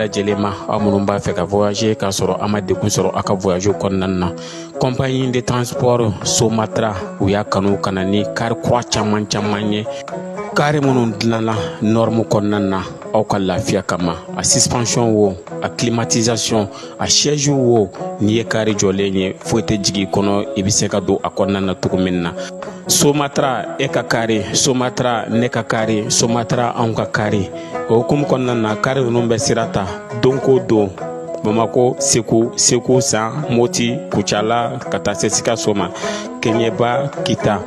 lajɛlen ma, aw minnu b'a fɛ ka voyager k'a sɔrɔ a ma degun sɔrɔ aw ka voyage kɔnɔna na. Compagnie de transport Somatra, u y'a kanu ka na ni kari kura caman caman ye, kari minnu dilanna norme kɔnɔna na aw ka lafiya kama. A suspension wo, a climatisation, a siège wo, n'i ye kari jɔlen ye foyi tɛ jigin i kɔnɔ, i bɛ se ka don a kɔnɔna na cogo min na. Somatra e ka kari, Somatra ne ka kari, Somatra anw ka kari. O hukumu kɔnɔna na, kari ninnu bɛ sira ta don ko don Bamako, Segu, Segu San, Moti, Kucala, ka taa se Sikaso ma, Keɲeba, Kita.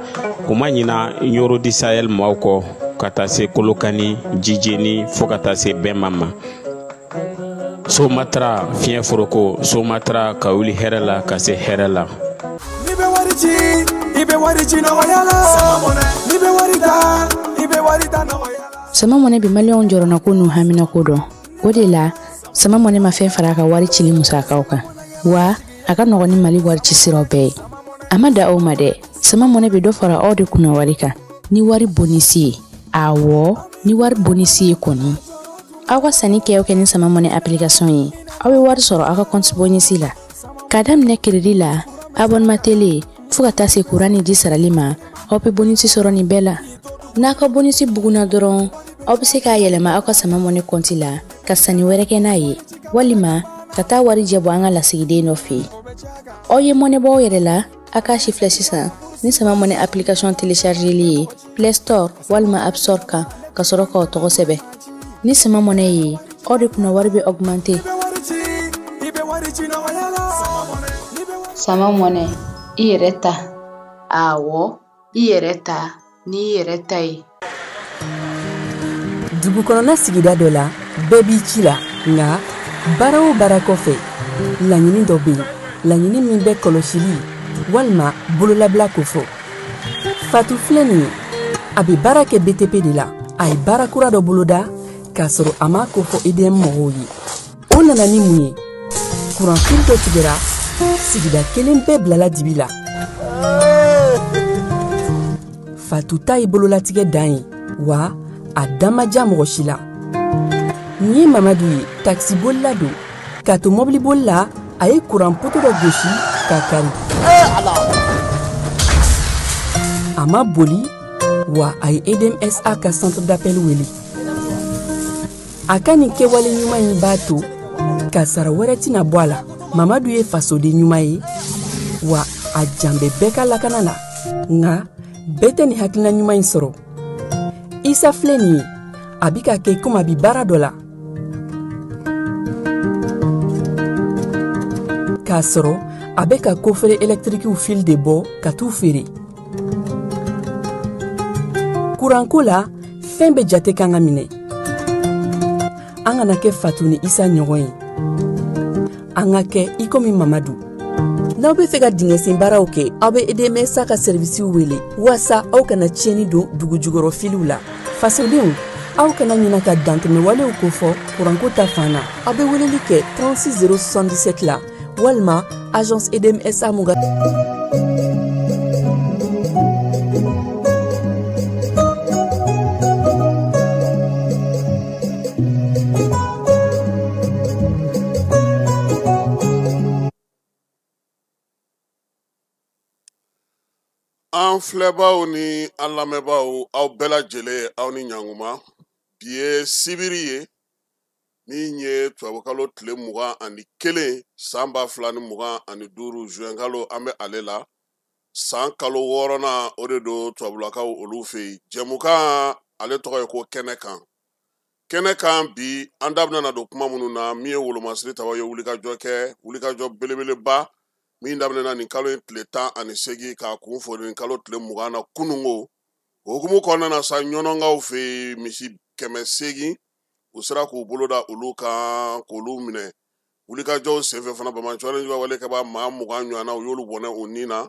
U ma ɲina Ɲoro di Sahel maaw kɔ, ka taa se Kolokani, Jijeni, fo ka taa se Bɛnma ma. Somatra fiɲɛ foroko, Somatra ka wuli hɛrɛ la ka se hɛrɛ la. N'i bɛ wari ci, i bɛ wari ci nɔgɔya la. N'i bɛ wari ta, i bɛ wari ta nɔgɔya la. Sama Mɔnɛ bɛ maliyɛnw jɔrɔnako n'u haminako dɔn. O de la, Sama Mɔnɛ ma fɛn fara a ka wari cili musakaw kan, wa a ka nɔgɔn ni Mali wari ci siraw bɛɛ ye. A ma da aw ma dɛ, Sama Mɔnɛ bɛ dɔ fara aw de kunna wari kan ni wari bonisi ye. Awɔ, ni wari bonisi ye kɔni. Aw ka sanni kɛ o kɛ ni Sama Mɔnɛ application ye, aw bɛ wari sɔrɔ aw ka compte bonisi la. K'a daminɛ crédit la, abonnement télé, fo ka taa se courant ni ji sarali ma, aw bɛ bonisi sɔrɔ nin bɛɛ la. N'a ka bonisi bugunna dɔrɔn, aw bɛ se k'a yɛlɛma aw ka Sama Mɔnɛ compte la ka sanni wɛrɛ kɛ n'a ye, walima ka taa wari jɛ bɔ an ka lasigiden dɔ fɛ yen. Aw ye mɔnɛ bɔ aw yɛrɛ la, a k'a si filɛ sisan ni Sama Mɔnɛ application téléchargeli ye Play Store walima App Store kan, ka sɔrɔ k'aw tɔgɔ sɛbɛn. Ni Sama Mɔnɛ ye, aw de kunna wari bɛ augmenter. Sama Mɔnɛ, i yɛrɛ ta. Awɔ, i yɛrɛ ta n'i yɛrɛ ta ye. Dugu kɔnɔna sigida dɔ la, bɛɛ b'i ci la, nka baara o baara kɔfɛ, laɲini dɔ bɛ yen, laɲini min bɛ kɔlɔsili walima bololabila kofɔ. Fatu filɛ nin ye, a bɛ baara kɛ BTP de la. A ye baara kura dɔ boloda k'a sɔrɔ a m'a kofɔ EDM mɔgɔw ye. O nana ni mun ye? Kuranfil dɔ tigɛra, sigida kelen bɛɛ bilala dibi la. Fatu ta ye bololatigɛ dan ye, wa a dan ma diya mɔgɔ si la. Nin ye Mamadu ye, takisibolila don. K'a to mɔbiliboli la, a ye kuran poto dɔ gosi k'a kari. A ma boli, wa a ye EDMSA ka centre d'appel wele. A ka nin kɛwale ɲuman in b'a to kasara wɛrɛ tɛna bɔ a la. Mamadu ye fasoden ɲuman ye, wa a jan bɛ bɛɛ ka lakana la. Nka bɛɛ tɛ nin hakilina ɲuman in sɔrɔ. Isa filɛ nin ye, a bɛ ka kɛ komi a bɛ baara dɔ la, k'a sɔrɔ a bɛ ka kofere ɛlɛtirikiw fil de bɔ ka t'u feere. Kuranko la, fɛn bɛɛ jate kan ka minɛ. An kana kɛ Fatu ni Isa ɲɔgɔn ye, an ka kɛ i komi Mamadu. N'aw bɛ fɛ ka dingɛsen baaraw kɛ, aw bɛ EDMSA ka sɛrivisiw wele waasa aw kana tiɲɛni don dugu jukɔrɔ filiw la. Fasodenw, aw kana ɲina ka dantɛmɛwalew kofɔ kuranko ta fan na. Aw bɛ weleli kɛ 36 077 la walima agence EDMSA mugan. An filɛbaw ni an lamɛnbaw, aw bɛɛ lajɛlen, aw ni ɲankuma. Bi ye sibiri ye min ye tubabukalo tile 21 san 2025, juin kalo an bɛ ale la, san kalo wɔɔrɔnan o de don tubabulakaw olu fɛ yen. Jɛmukan ale tɔgɔ ye ko kɛnɛ kan. Kɛnɛ kan bi, an da bɛna don kuma minnu na, min ye wolomasiri tabaw ye wulikajɔ kɛ, wulikajɔ belebeleba min daminɛna nin kalo in tile 18 k'a kun fo nin kalo tile 20 na kunungo. O hukumu kɔnɔna na sa, ɲɔnɔnkaw fɛ yen misi 800 u sera k'u bolo da olu kan k'olu minɛ. Wulikajɔw senfɛ fana, Bamakɔ wale kɛbaa maa 20 ɲɔgɔnna u y'olu bɔnɛ u ni na,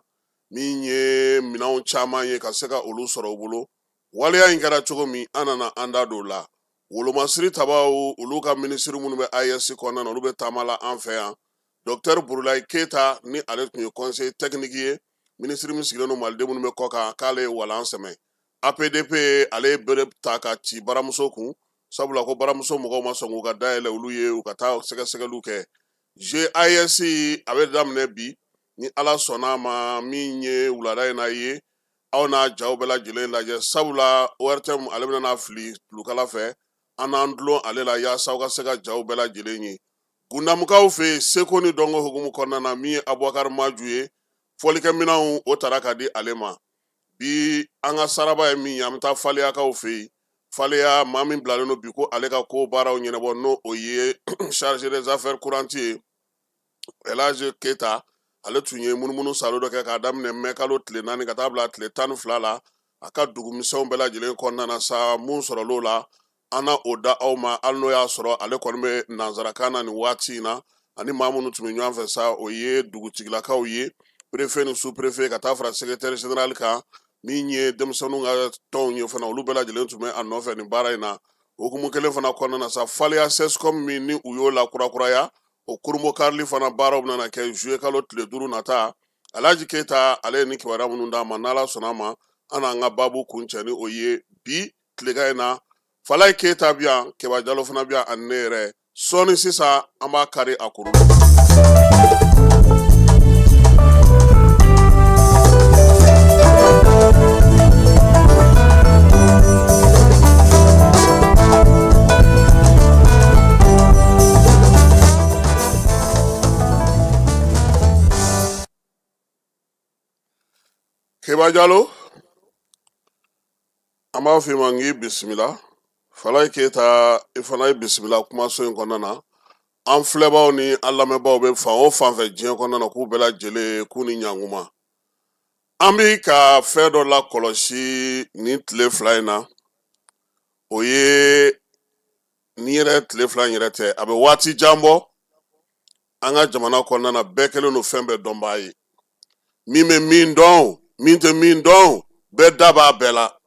min ye minɛnw caman ye ka se ka olu sɔrɔ u bolo. Waleya in kɛra cogo min, an nana an da don o la. Wolomasiri tabaw olu ka minisiri minnu bɛ AES kɔnɔna na, olu bɛ taama la an fɛ yan. Docteur Burulayi Keyita ni ale tun ye conseiller technique ye, minisiri min sigilen don maliden minnu bɛ kɔ kan, k'ale ye walan sɛmɛ. APDP ale ye bere ta ka ci baramuso kun. Sabula ko baramuso mɔgɔw ma sɔn k'u ka dayɛlɛ olu ye u ka taa sɛgɛsɛgɛliw kɛ. GAS a bɛ daminɛ bi ni Ala sɔnna a ma, min ye wulada in na ye aw n'a jaw bɛɛ lajɛlen lajɛ. Sabula ORTM ale bɛna n'a fili tulukala fɛ, an n'an dulon ale la yaasa aw ka se ka jaw bɛɛ lajɛlen ye. Gundamukaw fɛ yen seko ni dɔnko hukumu kɔnɔna na, min ye Abubakar Maju ye, fɔlikɛminɛnw o tara ka di ale ma. Bi an ka saraba ye min ye, an bɛ taa Faleyakaw fɛ yen. Faleya maa min bilalen don bi ko ale ka ko baaraw ɲɛnabɔ, n'o o ye chargé des affaires courantes ye, Elhaji Keyita, ale tun ye munumunu salo dɔ kɛ k'a daminɛ mɛ kalo tile 4 ka taa bila tile 12 la a ka dugumisɛnw bɛɛ lajɛlen kɔnɔna na sa. Mun sɔrɔl'o la, an na o da aw ma, hali n'o y'a sɔrɔ ale kɔni bɛ nanzarakan na nin waati in na. Ani maa minnu tun bɛ ɲɔgɔn fɛ sa, o ye dugutigilakaw ye, préfet ni sous-préfet, ka taa fara secrétaire général kan, min ye denmisɛnninw ka tɔnw ye fana, olu bɛɛ lajɛlen tun bɛ a nɔfɛ nin baara in na. Hukumu kelen fana kɔnɔna na sa, Faleya CSCOM min ni u y'o lakurakuraya, o kurunbo karili fana baaraw bɛna kɛ juillet kalo tile 5 nata. Alhaji Keyita ale ye ni kibaruya minnu d'a ma, n'Ala sɔnna a ma, an n'an ka baabu kuncɛ ni o ye bi tilegan in na. Falaye Keyita bi yan, Keba Jalo fana bi yan, ani ne yɛrɛ. Sɔɔni sisan an b'a kari a kuru. Keba Jalo, an b'a f'i ma k'i bisimila. Falaye Keyita, i fana ye bisimila kumaso in kɔnɔna na. An filɛbaw ni an lamɛnbaw bɛ fan o fan fɛ diɲɛ kɔnɔna na, k'u bɛɛ lajɛlen k'u ni ɲankuma. An bi ka fɛn dɔ lakɔlɔsi nin tile 2 in na, o ye ni yɛrɛ tile 2 in yɛrɛ tɛ, a bɛ waati jan bɔ. An ka jamana kɔnɔna na, bɛɛ kɛlen don fɛn bɛɛ dɔnbaa ye. Min bɛ min dɔn, min tɛ min dɔn, bɛɛ da b'a bɛɛ la.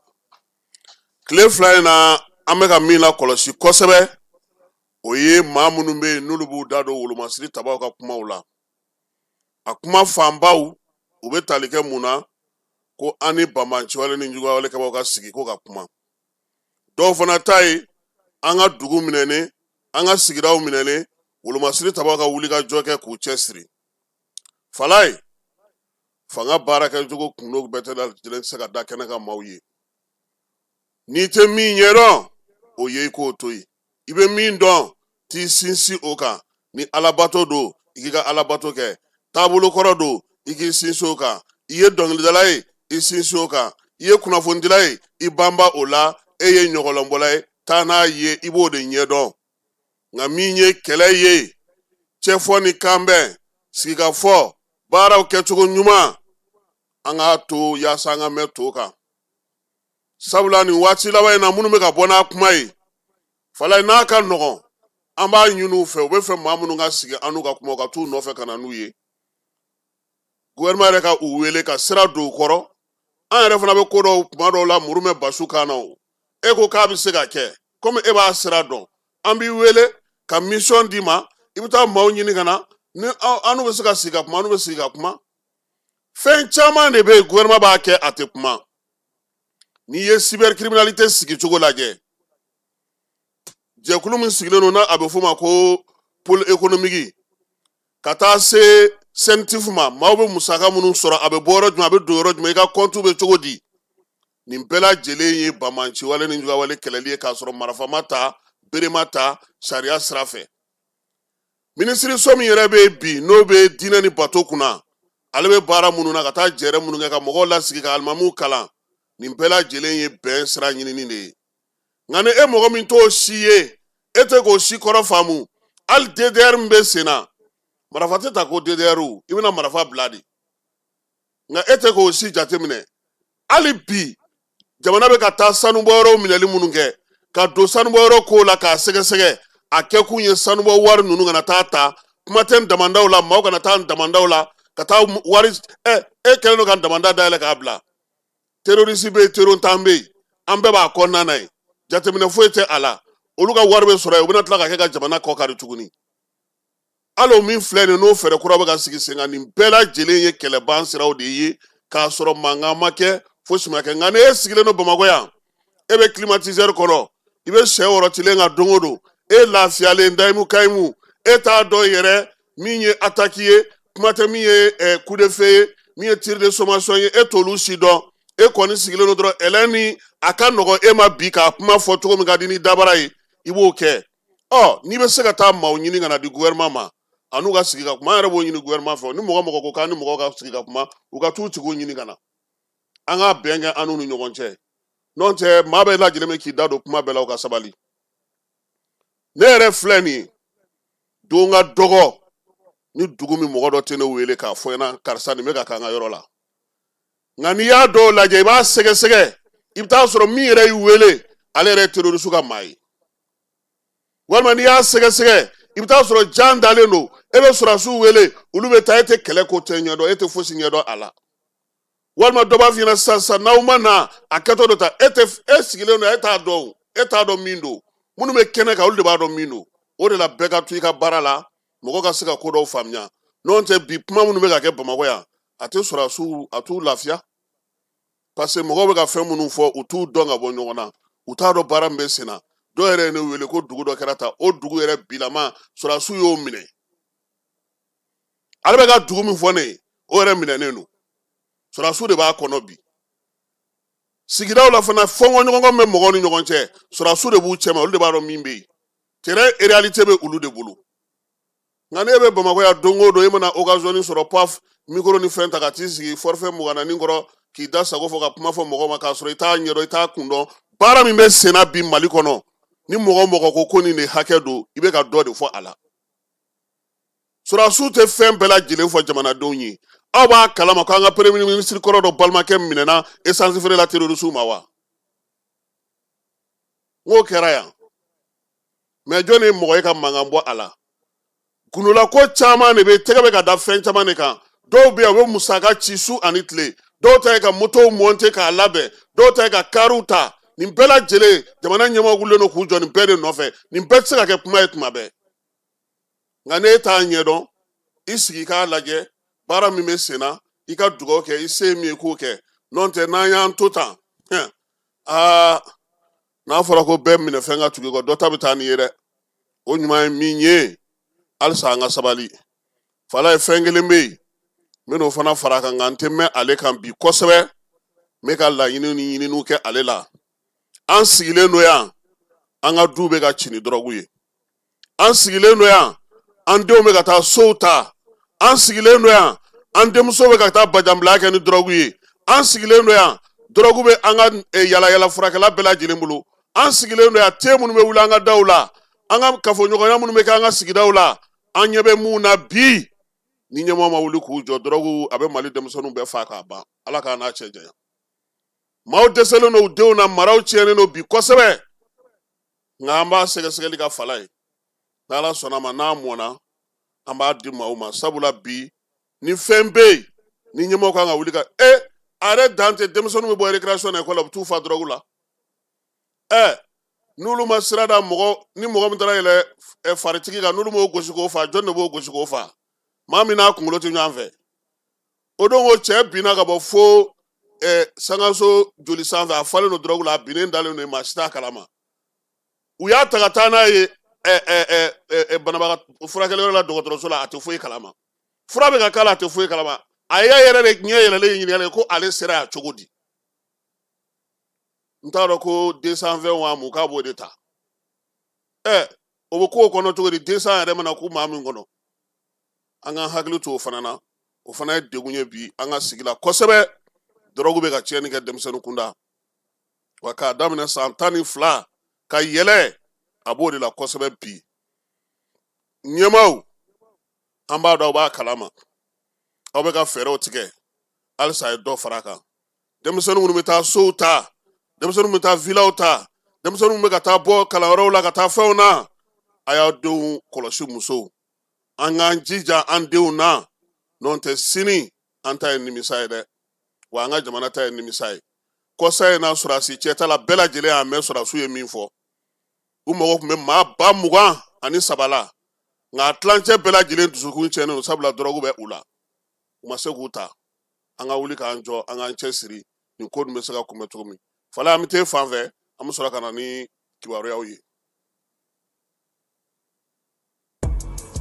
Tile 2 in na, an bɛ ka min lakɔlɔsi kosɛbɛ, o ye maa minnu bɛ yen n'olu b'u da don wolomasiri tabaw ka kumaw la. A kuma fanbaw, u bɛ tali kɛ mun na, ko an ni banbaanciwale ni juguyawale kɛbagaw ka sigi ko ka kuma. Dɔw fana ta ye an ka dugu minɛnen, an ka sigidaw minɛnen, wolomasiri tabaw ka wuli ka jɔ kɛ k'u cɛsiri. Falaye, fanga baarakɛcogo kundo bɛɛ tɛ lajɛlen tɛ se ka da kɛnɛ kan maaw ye. N'i tɛ min ɲɛdɔn, o ye i k'o to yen. I bɛ min dɔn, t'i sinsin o kan. Ni alabato don, i k'i ka alabato kɛ. Taabolo kɔrɔ don, i k'i sinsin o kan. I ye dɔnkilidala ye, i sinsin o kan. I ye kunnafonidila ye, i banba o la. E ye ɲɔgɔlɔnbɔla ye, taa n'a ye, i b'o de ɲɛdɔn. Nka min ye kɛlɛ ye, cɛfɔ ni kanbɛn, sigikafɔ, baaraw kɛcogo ɲuman, an k'a to yaasa an ka mɛn to kan. Sabula nin waati laban in na, minnu bɛ ka bɔ n'a kuma ye, Falaye, n'a ka nɔgɔn, an b'a ɲini u fɛ, u bɛ fɛ maa minnu ka sigi an n'u ka kuma, u ka t'u nɔfɛ ka na n'u ye. Gouvernement yɛrɛ ka u wele ka sira don u kɔrɔ. An yɛrɛ fana bɛ ko dɔw kuma dɔw la, muru mɛ basu kan na o. E ko k'a bɛ se ka kɛ, komi e b'a sira dɔn, an b'i wele ka mission d'i ma, i bɛ taa maaw ɲini ka na, ni an n'u bɛ se ka sigi ka kuma, an n'u bɛ sigi ka kuma. Fɛn caman de bɛ yen, gouvernement b'a kɛ, a tɛ kuma. N'i ye cybercriminalité sigi cogo lajɛ, jɛkulu min sigilen don n'a a bɛ f'o ma ko pôle économique, ka taa se CENTIF ma, maaw bɛ musaka minnu sɔrɔ, a bɛ bɔ yɔrɔ jumɛn, a bɛ don yɔrɔ jumɛn, i ka compte bɛ cogo di, nin bɛɛ lajɛlen ye banbaanciwale ni juguyawale kɛlɛli ye, k'a sɔrɔ marifa ma ta, bere ma ta, sariya sira fɛ. Minisiriso min yɛrɛ bɛ yen bi, n'o bɛ diinɛ ni bato kunna, ale bɛ baara minnu na, ka taa jɛrɛ minnu kɛ, ka mɔgɔw lasigi, ka alimamiw kalan, nin bɛɛ lajɛlen ye bɛn sira ɲinini de ye. Nka ni e mɔgɔ min t'o si ye, e tɛ k'o si kɔrɔ faamu, hali DDR min bɛ sen na, marifa tɛ ta ko DDR, i bɛna marifa bila de. Nka e tɛ k'o si jateminɛ. Hali bi jamana bɛ ka taa sanubɔyɔrɔw minɛli minnu kɛ, ka don sanubɔyɔrɔ kow la k'a sɛgɛsɛgɛ, a kɛkun ye sanubɔ wari ninnu kana taa ta, kuma tɛ damandaw la, maaw kana taa damandaw la ka taa wari. E kɛlen don ka damanda dayɛlɛ k'a bila. Terroriste bɛ yen, terroristan bɛ yen, an bɛɛ b'a kɔnɔna na yen, jateminɛ foyi tɛ a la. Olu ka wari bɛ sɔrɔ yen, u bɛna tila ka kɛ ka jamana kɔ kari tuguni. Hali o min filɛ nin ye, n'o fɛɛrɛ kura bɛ ka sigi sen kan, nin bɛɛ lajɛlen ye kɛlɛban siraw de ye, k'a sɔrɔ mankan ma kɛ, fosi ma kɛ. Nka ni e sigilen don Bamakɔ yan, e bɛ climatiseur kɔnɔ, I bɛ sɛ wɔrɔtilen kan don o don, e lafiyalen dayimu kayimu, e t'a dɔn yɛrɛ min ye attaque ye, kuma tɛ min ye coup de feu ye, min ye tir de sommation ye, e t'olu si dɔn. E kɔni sigilen don dɔrɔn, ɛlɛn ni a ka nɔgɔn e ma bi k'a kuma fɔ cogo min ka di ni dabara ye, i b'o kɛ. Ɔ n'i bɛ se ka taa maaw ɲini ka na di gouvernement ma, a n'u ka sigi ka kuma, an yɛrɛ b'o ɲini gouvernement fɛ. Ni mɔgɔ mɔgɔ ko k'an ni mɔgɔ ka sigi ka kuma, u ka t'u tigiw ɲini ka na, an ka bɛn kɛ an n'u ni ɲɔgɔn cɛ. N'o tɛ maa bɛɛ lajɛlen bɛ k'i da don kuma bɛɛ la, u ka sabali. Ne yɛrɛ filɛ nin ye, don ka dɔgɔ ni dugu min mɔgɔ dɔ tɛ ne wele k'a fɔ n ɲɛna karisa nin bɛ ka k'an ka yɔrɔ la. Nka n'i y'a dɔw lajɛ, i b'a sɛgɛsɛgɛ, i bɛ taa sɔrɔ min yɛrɛ y'i wele, ale yɛrɛ ye terroriste ka maa ye. Walima n'i y'a sɛgɛsɛgɛ, i bɛ taa sɔrɔ jan dalen don, e bɛ sɔrɔdasiw wele, olu bɛ taa, e tɛ kɛlɛ ko tɛ ɲɛdɔn, e tɛ fosi ɲɛdɔn a la. Walima dɔ b'a f'i ɲɛna sisan sisan n'aw ma na a kɛtɔ dɔ ta, e tɛ, e sigilen don, e t'a dɔn, e t'a dɔn min don. Minnu bɛ kɛnɛ kan, olu de b'a dɔn min don. O de la bɛɛ ka to i ka baara la, mɔgɔ ka se ka ko dɔw faamuya. N'o tɛ bi kuma minnu bɛ ka kɛ Bamakɔ yan, a tɛ sɔrɔdasiw, a t'u lafiya. Parce que mɔgɔw bɛ ka fɛn minnu fɔ, u t'u dɔn ka bɔ ɲɔgɔn na, u t'a dɔn baara min bɛ sen na. Dɔw yɛrɛ ye ne wele ko dugu dɔ kɛra tan, o dugu yɛrɛ bilama sɔrɔdasiw y'o minɛ. Ale bɛ ka dugu min fɔ ne ye, o yɛrɛ minɛnen don, sɔrɔdasiw de b'a kɔnɔ bi. Sigidaw la fana, fɔnkɔɲɔgɔnkɔ min bɛ mɔgɔw ni ɲɔgɔn cɛ, sɔrɔdasiw de b'u cɛma, olu de b'a dɔn min bɛ yen. Terrain réalité bɛ olu de bolo. Nka n'e bɛ Bamakɔ yan don o don, e mana occasion sɔrɔ, paf, micro ni fɛn ta ka t'i sigi forfait 24 kɔrɔ k'i da sago fɔ ka kuma fɔ mɔgɔw ma k'a sɔrɔ i t'a ɲɛdɔn, i t'a kun dɔn. Baara min bɛ senna bi Mali kɔnɔ, ni mɔgɔ mɔgɔ ko ko nin de hakɛ don, i bɛ ka dɔ de fɔ a la. Sɔrɔdasiw tɛ fɛn bɛɛ lajɛlen fɔ jamanadenw ye. Aw b'a kalama k'an ka premier ministre kɔrɔ dɔ balimakɛ minɛna essence feere la terroriste ma wa? N k'o kɛra yan. Mais jɔn ye mɔgɔ ye ka mankan bɔ a la? Gundola ko caman de bɛ, tɛgɛ bɛ ka da fɛn caman de kan. Dɔw bɛ yan, u bɛ musaka ci su ani tile. Dɔw ta ye ka motow monter k'a labɛn, dɔw ta ye ka kariw ta. Nin bɛɛ lajɛlen, jamana ɲɛmɔgɔ wulilen don k'u jɔ nin bɛɛ de nɔfɛ. Nin bɛɛ tɛ se ka kɛ kuma ye tuma bɛɛ. Nka n'e t'a ɲɛdɔn, i sigi k'a lajɛ baara min bɛ sen na, i ka dugawu kɛ, i se ye min ye k'o kɛ. N'o tɛ n'an y'an to tan, aa n'a fɔra ko bɛɛ minɛ fɛn ka tugu i kɔ, dɔ ta bɛ taa n'i ye dɛ. O ɲuman ye min ye, halisa an ka sabali. Fala ye fɛn kelen bɛ yen, n bɛn'o fana fara a kan, nka n tɛ mɛn ale kan bi kosɛbɛ. N bɛ ka laɲini ni ɲininiw kɛ ale la. An sigilen don yan, an ka du bɛ ka ci ni dɔrɔgu ye. An sigilen don yan, an denw bɛ ka taa sow ta. An sigilen don yan, an denmuso bɛ ka taa bajanbila kɛ ni dɔrɔgu ye. An sigilen don yan, dɔrɔgu bɛ an ka yala yala furakɛla bɛɛ lajɛlen bolo. An sigilen don yan, te minnu bɛ wuli an ka daw la, an ka kafoɲɔgɔnya minnu bɛ kɛ an ka sigidaw la, an ɲɛ bɛ mun na bi? Ni ɲɛmɔgɔ ma wuli k'u jɔ, dɔrɔgu a bɛ Mali denmisɛnninw bɛɛ fa k'a ban. Ala k'a n'a cɛ janya. Maaw dɛsɛlen don u denw na, maraw tiɲɛnen don bi kosɛbɛ. Nka an b'a sɛgɛsɛgɛli ka fala ye. N'Ala sɔnna ma, n'a mɔnna, an b'a di maaw ma. Sabula bi ni fɛn bɛ yen, ni ɲɛmɔgɔ kan ka wuli ka a yɛrɛ dan tɛ, denmisɛnninw bɛ bɔ récréation na école la, u bɛ t'u fa dɔrɔgu la. N'olu ma sira da mɔgɔ, ni mɔgɔ min taara yɛlɛ faritigi kan, n'olu m'o gosi k'o fa, jɔn de b'o gosi k'o fa? Maa min n'a kunkolo tɛ ɲɔgɔn fɛ. O don ko cɛ binna ka bɔ fo sankaso joli sanfɛ, a falen don dɔrɔgu la, a binnen dalen don, maa si t'a kalama. U y'a ta ka taa n'a ye banabagatɔ furakɛliyɔrɔ la dɔgɔtɔrɔso la, a tɛ foyi kalama. Fura bɛ ka k'a la, a tɛ foyi kalama. A y'a yɛrɛ de ɲɛ yɛlɛlen ɲininkali ko ale sera yan cogo di? N t'a dɔn ko 220 wa mun k'a b'o de ta. O bɛ k'o kɔnɔ cogo di? 200 yɛrɛ mana k'u maa min kɔnɔ. An k'an hakili to o fana na. O fana ye degun ye bi an ka sigi la kosɛbɛ. Dɔrɔgu bɛ ka tiɲɛni kɛ denmisɛnnin kunda. Wa k'a daminɛ san 12 ka yɛlɛ, a b'o de la kosɛbɛ bi. Ɲɛmaaw, an b'a dɔn aw b'a kalama. Aw bɛ ka fɛɛrɛw tigɛ, halisa a ye dɔ fara a kan. Denmisɛnnin minnu bɛ taa sow ta, denmisɛnnin minnu bɛ taa villaw ta, denmisɛnnin minnu bɛ ka taa bɔ kalanyɔrɔw la ka taa fɛnw na, a y'aw denw kɔlɔsi musow. An k'an jija an denw na, n'o tɛ sini an ta ye nimisa ye dɛ. Wa an ka jamana ta ye nimisa ye. Kɔsa in na sɔrɔdasi cɛta la, bɛɛ lajɛlen y'a mɛn sɔrɔdasiw ye min fɔ. U mago tun bɛ maa 20000 la, nka a tilancɛ bɛɛ lajɛlen dusukun tiɲɛnen don, sabula dɔrɔgu bɛ u la. U ma se k'u ta. An ka wuli k'an jɔ, an k'an cɛsiri, nin ko ninnu bɛ se ka kunbɛn cogo min. Fala, an bɛ t'e fan fɛ, an bɛ sɔrɔ ka na ni kibaruyaw ye.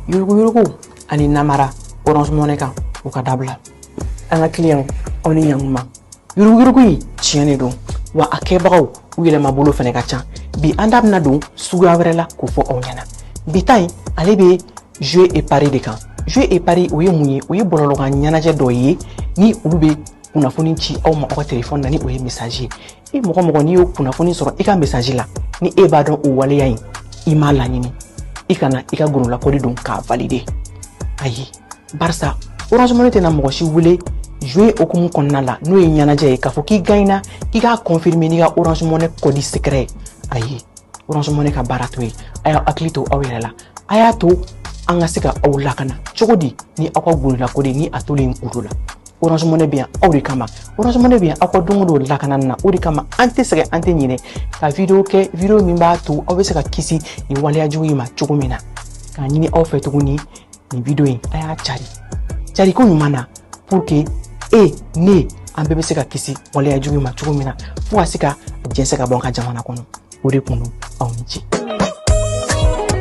Yuruguyurugu ani namara Orange Money kan, u ka dabila. An ka client, aw ni ɲankuma. Yuruguyurugu in tiɲɛ de don wa, a kɛbagaw u yɛlɛmabolo fɛnɛ ka ca. Bi an da bɛna don suguya wɛrɛ la k'o fɔ aw ɲɛna. Bi ta in, ale bɛ jeu et pari de kan. Jeu et pari, o ye mun ye? O ye bɔlɔlɔkan ɲɛnajɛ dɔ ye ni olu bɛ kunnafoni ci aw ma aw ka telefɔni na, ni o ye message ye. E mɔgɔ mɔgɔ, n'i y'o kunnafoni sɔrɔ i ka message la, ni e b'a dɔn o waleya in i m'a laɲini, i kana i ka gololakɔli don k'a valider. Ayi, barisa Orange Money tɛna mɔgɔ si wele jeu hukumu kɔnɔna la, n'o ye ɲɛnajɛ ye, k'a fɔ k'i gagnera, k'i k'a confirmer n'i ka Orange Money code secret ye. Ayi, Orange Money ka baara t'o ye. A y'aw hakili to aw yɛrɛ la. A y'a to an ka se ka aw lakana cogo di ni aw ka gololakɔli ni a tolen kudo la. Orange Money bɛ yan aw de kama. Orange Money bɛ yan aw ka don o don lakanani na. O de kama an tɛ sɛgɛn, an tɛ ɲinɛ ka vidéo kɛ, vidéo min b'a to aw bɛ se ka kisi nin waleya jugu in ma cogo min na. K'a ɲini aw fɛ tuguni, nin vidéo in, a y'a cari cari ko ɲuman na, pour que e ne an bɛɛ bɛ se ka kisi waleya jugu in ma cogo min na, fo ka se ka jɛnsɛn ka bɔ an ka jamana kɔnɔ. O de kun don. Aw ni ce.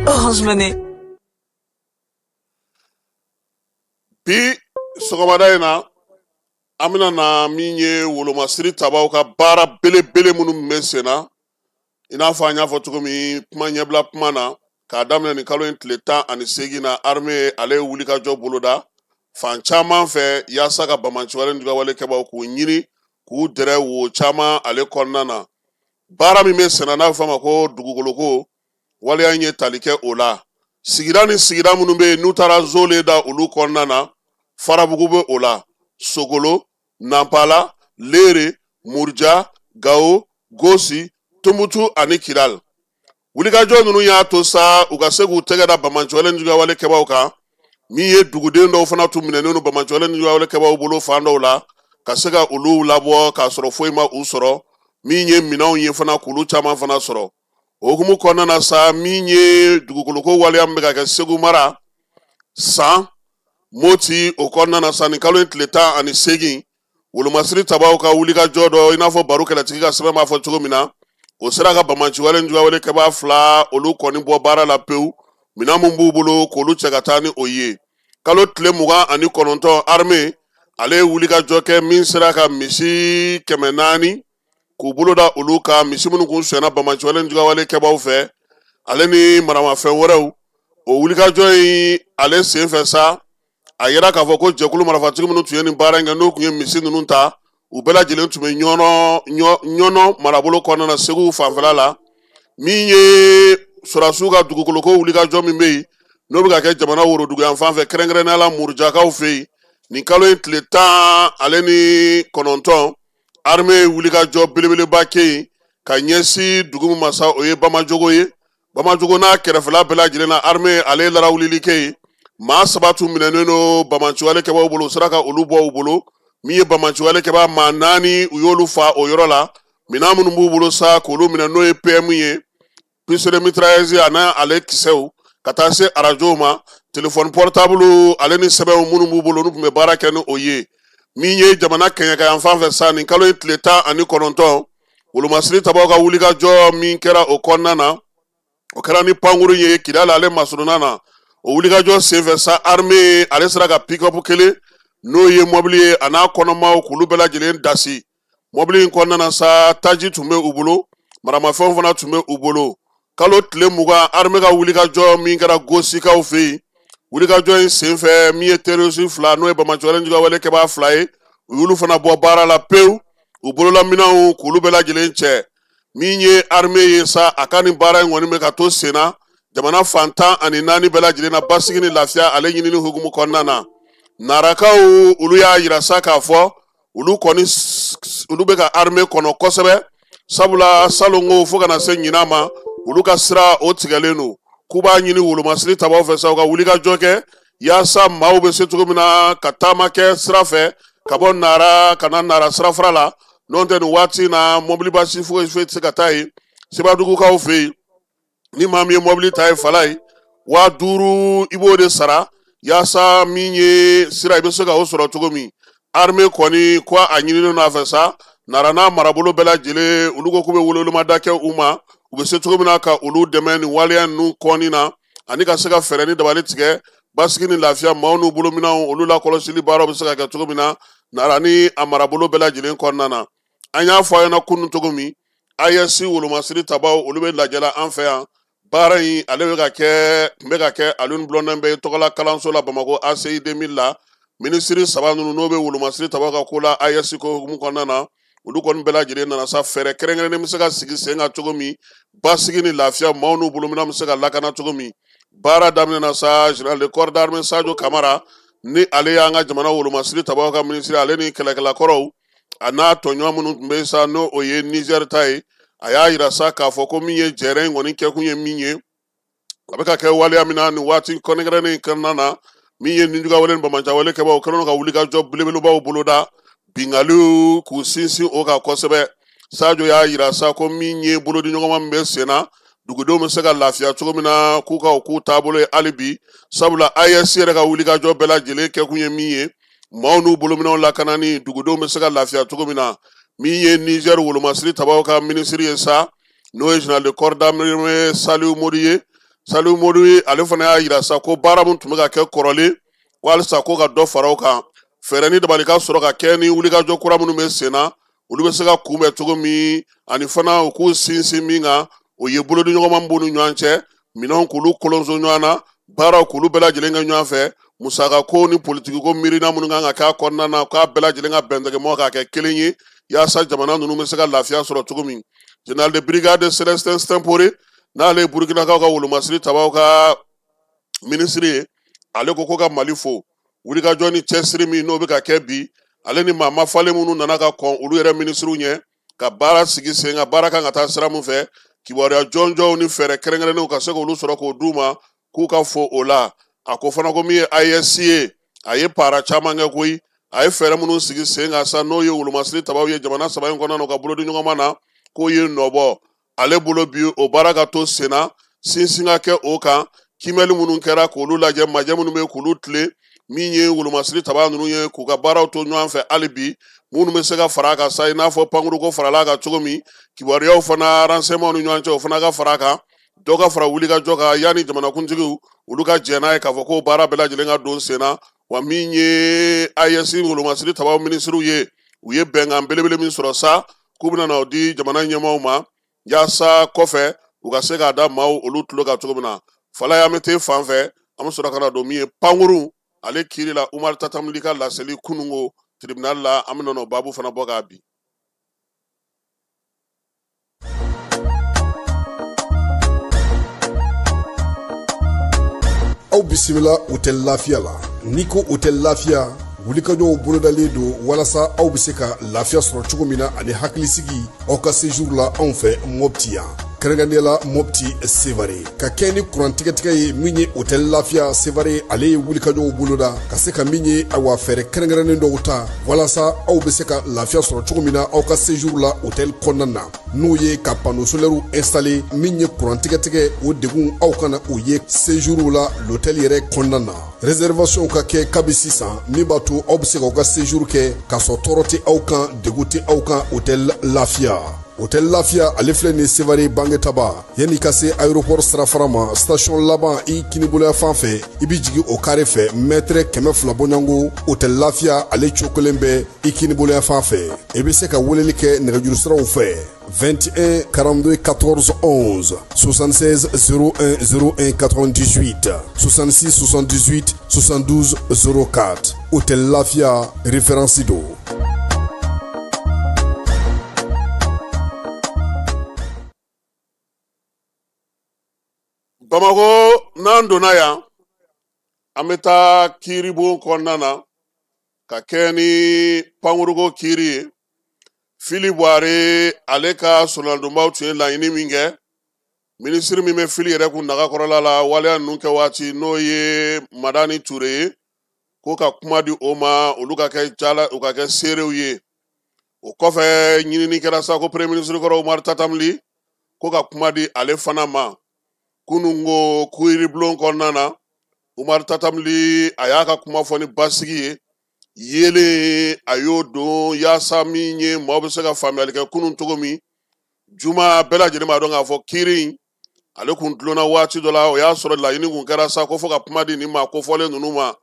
Orange Money. Bi sɔgɔmada in na, an bɛna na min ye wolomasiri tabaw ka baara belebele minnu bɛ sen na, i n'a fɔ an y'a fɔ cogo min kuma ɲɛbila kuma na, k'a daminɛ nin kalo in tile 18 na, armée ale ye wulikajɔ boloda fan caman fɛ yaasa ka bamanciwale ni jugawale kɛbaw k'u ɲini k'u dɛrɛ wo caman ale kɔnɔna na. Baara min bɛ sen na, n'a bɛ fɔ a ma ko dugukoloko waleya in, ye tali kɛ o la. Sigida ni sigida minnu bɛ yen n'u taara zole da olu kɔnɔna na, Farabugu bɛ o la, Sogolo, Nanpala, Lere, Muruja, Gawo, Gosi, Tumutu ani Kidal. Wulikajɔ ninnu y'a to sa u ka se k'u tɛgɛ da bamanciwale ni jugawale kɛbaw kan. Min ye duguden dɔw fana tun minɛnen don bamanciwale ni jugawale kɛbaw bolo fan dɔw la, ka se ka olu labɔ k'a sɔrɔ foyi ma u sɔrɔ. Min ye minɛnw ye fana, k'olu caman fana sɔrɔ. O hukumu kɔnɔna na sa, min ye dugukoloko waleya min bɛ ka kɛ Segu mara san Moti o kɔnɔna na sa, nin kalo in tile 18, wolomasiri tabaw ka wulikajɔ dɔ, i n'a fɔ baro kɛlɛtigi ka sɛbɛn b'a fɔ cogo min na, o sera ka bamanciwale ni jugawale kɛbaa fila olu kɔni bɔ baara la pewu, minɛn min b'u bolo k'olu cɛ ka taa ni o ye. Kalo tile 29, armée ale ye wulikajɔ kɛ min sera ka misi 400 k'u bolo da olu kan, misi minnu kun sonyɛna bamanciwale ni jugawale kɛbaw fɛ, ale ni maramafɛn wɛrɛw. O wulikajɔ in ale senfɛ sa, a yira k'a fɔ ko jɛkulu marifatigi minnu tun ye nin baara in kɛ, n'u tun ye misi ninnu ta, u bɛɛ lajɛlen tun bɛ Ɲɔnɔ marabolo kɔnɔna na, Segu fanfɛla la. Min ye sɔrɔdasiw ka dugukoloko wulikajɔ min bɛ yen, n'o bɛ ka kɛ jamana worodugu yan fan fɛ, kɛrɛnkɛrɛnnenya la Murujakaw fɛ yen, nin kalo in tile 19, armée ye wulikajɔ belebeleba kɛ yen ka ɲɛsin dugu min ma sa, o ye Bamajogo ye. Bamajogo n'a kɛrɛfɛla bɛɛ lajɛlen na, armée ale ye larawulili kɛ yen. Maa saba tun minɛnen don bamanciwale kɛbaw bolo, u sera ka olu bɔ u bolo. Min ye bamanciwale kɛbaa maa naani, u y'olu fa o yɔrɔ la. Minɛn minnu b'u bolo sa, k'olu minɛ, n'o ye PM ye, pistolet mitrailleuse a n'a ale kisɛw, ka taa se arajow ma, téléphone portable ale ni sɛbɛnw minnu b'u bolo, n'u tun bɛ baara kɛ ni o ye. Min ye jamana kɛɲɛka yan fan fɛ sa, nin kalo in tile 19, wolomasiri tabaw ka wulikajɔ min kɛra o kɔnɔna na, o kɛra ni pankuru ye Kidali ale masurunna na. O wulikajɔ senfɛ sa, armée ale sera ka pick-up kelen, n'o ye mɔbili ye, a n'a kɔnɔmaw, k'olu bɛɛ lajɛlen dasi. Mɔbili in kɔnɔna na sa, taji tun bɛ u bolo, maramafɛnw fana tun bɛ u bolo. Kalo tile 20, armée ka wulikajɔ min kɛra Gosikaw fɛ yen, wulikajɔ in senfɛ, min ye terroriste fila, n'o ye bamaciwale jugawale kɛbaa fila ye, u y'olu fana bɔ baara la pewu, u bololaminɛnw k'olu bɛɛ lajɛlen cɛ. Min ye armée ye sa, a ka nin baara in kɔni bɛ ka to sen na jamana fan 14 bɛɛ lajɛlen na, basigi ni lafiya ale ɲinini hukumu kɔnɔna na. Narakaw, olu y'a yira sa k'a fɔ olu kɔni olu bɛ ka armée kɔnɔ kosɛbɛ, sabula salongo fo kana se ɲinan ma, olu ka sira o tigɛlen don. K'u b'a ɲini wolomasiri tabaw fɛ sa, u ka wulikajɔ kɛ yaasa maaw bɛ se cogo min na ka taama kɛ sira fɛ ka bɔ Nara ka na Nara sirafara la. N'o tɛ, nin waati in na, mɔbiliba si foyi foyi tɛ se ka taa yen. Sebadugukaw fɛ yen, ni maa min ye mɔbili ta ye fala ye, 5000 i b'o de sara yaasa min ye sira i bɛ se ka o sɔrɔ cogo min. Armée kɔni ko a ɲininen don a fɛ sa, Nara n'a marabolo bɛɛ lajɛlen, olu ko k'u bɛ welewelemada kɛ u ma. U bɛ se cogo min na ka olu dɛmɛ nin waleya ninnu kɔnni na, ani ka se ka fɛɛrɛ ni dabali tigɛ basigi ni lafiya maaw n'u bolominɛnw olu lakɔlɔsili baaraw bɛ se ka kɛ cogo min na Nara ni a marabolo bɛɛ lajɛlen kɔnɔna na. An y'a fɔ a ɲɛna kunun cogo min, AES wolomasiri tabaw olu bɛ lajɛla an fɛ yan. Baara in ale bɛ ka kɛ tun bɛ ka kɛ Alioune Blondin Beye tɔgɔla kalanso la Bamakɔ ACI 2000 la. Minisiri saba ninnu n'o bɛ wolomasiri tabaw ka ko la AES ko hukumu kɔnɔna na, olu kɔni bɛɛ lajɛlen nana sa fɛɛrɛ kɛrɛnkɛrɛnnen bɛ se ka sigi sen kan cogo min, basigi ni lafiya maaw n'u bolominɛn bɛ se ka lakana cogo min. Baara daminɛna sa, général de corps d'armée Sadio Kamara ni ale y'an ka jamana wolomasiri tabaw ka minisiri, ale ni kɛlɛkɛlakɔrɔw a n'a tɔɲɔgɔn minnu tun bɛ sa n'o o ye Niger ta ye, a y'a yira sa k'a fɔ ko min ye jɛrɛ in kɔni kɛkun ye min ye, a bɛ ka kɛ waleya min na nin waati kɛrɛnkɛrɛnnen in kɔnɔna na, min ye nijugawale ni bamacawale kɛbaaw kɛlen don ka wulikajɔ belebelebaw boloda, bingaliw k'u sinsin o kan kosɛbɛ. Sadio y'a yira sa ko min ye bolodiɲɔgɔnma min bɛ sen na, dugudenw bɛ se ka lafiya cogo min na, k'u ka o k'u taabolo ye hali bi, sabula AES yɛrɛ ka wulikajɔ bɛɛ lajɛlen kɛkun ye min ye, maaw n'u bolominɛnw lakanani, dugudenw bɛ se ka lafiya cogo min na. Min ye Niger wolomasiri tabaw ka minisiri ye sa, n'o ye général de corps d'armée Saliou Modi ye, Saliou Modi ale fana y'a yira sa ko baara min tun bɛ ka kɛ kɔrɔlen, ko halisa ko ka dɔ fara o kan, fɛɛrɛ ni dabali ka sɔrɔ ka kɛ ni wulikajɔ kura minnu bɛ sen na, olu bɛ se ka kunbɛn cogo min, ani fana u k'u sinsin min kan, o ye bolodiɲɔgɔnma min b'u ni ɲɔgɔn cɛ, minɛnw k'olu kolonso ɲɔgɔn na, baaraw k'olu bɛɛ lajɛlen kɛ ɲɔgɔn fɛ, musakako ni politikiko miirina minnu kan ka k'a kɔnɔna na, k'a bɛɛ lajɛlen ka bɛn tɛgɛmɔ k'a kɛ kelen ye, yaasa jamana ninnu bɛ se ka lafiya sɔrɔ cogo min. Général de brigade Célestin Simpore, n'ale ye Burkinakaw ka wolomasiri tabaw ka minisiri ye, ale ko ko ka Mali fo wulikajɔ ni cɛsiri min n'o bɛ ka kɛ bi, ale ni maa mafalen minnu nana ka kɔn olu yɛrɛ minisiriw ɲɛ ka baara sigi sen kan, baara kan ka taa sira min fɛ, kibaruya jɔnjɔnw ni fɛɛrɛ kɛrɛnkɛrɛnnenw ka se k'olu sɔrɔ k'o d'u ma, k'u ka fo o la. A ko fana ko min ye AES ye, a ye para caman kɛ koyi, a ye fɛɛrɛ minnu sigi sen kan sa, n'o ye wolomasiri tabaw ye jamana saba in kɔnɔna na, u ka bolodiɲɔgɔnma na, k'o ye nɔbɔ ale bolo bi, o baara ka to sen na, sinsin ka kɛ o kan, kiimɛli minnu kɛra k'olu lajɛ, majɛ minnu bɛ k'olu tilen, min ye wolomasiri taba ninnu ye, k'u ka baaraw to ɲɔgɔn fɛ hali bi, minnu bɛ se ka fara a kan sa, i n'a fɔ pankuruko farala a kan cogo min, kibaruyaw fana renseignement ni ɲɔgɔn cɛ, o fana ka fara a kan, dɔ ka fara wulikajɔ kan yanni jamanakuntigiw olu ka jɛn n'a ye k'a fɔ ko baara bɛɛ lajɛlen ka don sen na. Wa min ye AES wolomasiri tabaw minisiriw ye, u ye bɛnkan belebele min sɔrɔ sa, k'u bɛna na o di jamana ɲɛmaaw ma, yaasa kɔfɛ u ka se k'a da maaw olu tulo kan cogo min na. Falaye, an bɛ t'e fan fɛ, an bɛ sɔrɔ ka na don min ye pankuru ale kiiri la, Umar Tatamuli ka laseli kununko tribunal la, an bɛna o baabu fana bɔ k'a bin. Aw bisimila Hôtel Lafiya la. N'i ko Hôtel Lafiya, wulikajɔw bolodalen don walasa aw bɛ se ka lafiya sɔrɔ cogo min na ani hakilisigi aw ka séjour la anw fɛ Mopti yan, kɛrɛnkɛrɛnnenya la Mopti Sevare, ka kɛ ni kuran tigɛtigɛ ye. Min ye Hôtel Lafiya Sevare, ale ye wulikajɔw boloda ka se ka min ye, awa, fɛɛrɛ kɛrɛnkɛrɛnnen dɔw ta walasa aw bɛ se ka lafiya sɔrɔ cogo min na aw ka séjour la hôtel kɔnɔna na, n'o ye ka panneau solaire installé. Min ye kuran tigɛtigɛ, o degun aw kana o ye séjour la l'hôtel yɛrɛ kɔnɔna na. Réservation ka kɛ kabi sisan, min b'a to aw bɛ se k'aw ka séjour kɛ k'a sɔrɔ tɔɔrɔ tɛ aw kan, degun tɛ aw kan. Hôtel Lafiya, Hôtel Lafiya, ale filɛ nin Sevare Bangetaba, yanni ka se aéroport sirafara ma, station laban i kiniboloya fan fɛ, i bɛ jigin o carré fɛ, mètre 200 bɔɲɔgɔnko, Hôtel Lafiya ale cokolen bɛ i kiniboloya fan fɛ. I bɛ se ka weleli kɛ nɛgɛjuru siraw fɛ: 21 42 14 11, 76 01 01 98, 66 78 72 04. Hôtel Lafia, référence do. Bamakɔ, n'an donna yan, an bɛ taa kiiribon kɔnɔna na ka kɛ ni pankuruko kiiri ye. Fili Buware ale ka solandonbaw tun ye laɲini min kɛ, minisiri min bɛ fili yɛrɛ kun naga kɔrɔla la waleya ninnu kɛ waati, n'o ye Madani Ture ye, ko ka kuma di o ma, olu ka kɛ jala, u ka kɛ seerew ye. O kɔfɛ, ɲinini kɛra sa ko premier ministre kɔrɔ Umaru Tatamuli ko ka kuma di ale fana ma. Kunun ko kiiribulon kɔnɔna na, Umaru Tatamuli a y'a ka kuma fɔ ni basigi ye, yelen a y'o don yaasa min ye maaw bɛ se ka faamuyali kɛ kunun cogo min. Juma bɛɛ lajɛlen b'a dɔn k'a fɔ kiiri in ale kun dulonna waati dɔ la, o y'a sɔrɔ laɲini kun kɛra sa ko fo ka kuma di nin maa kofɔlen ninnu ma.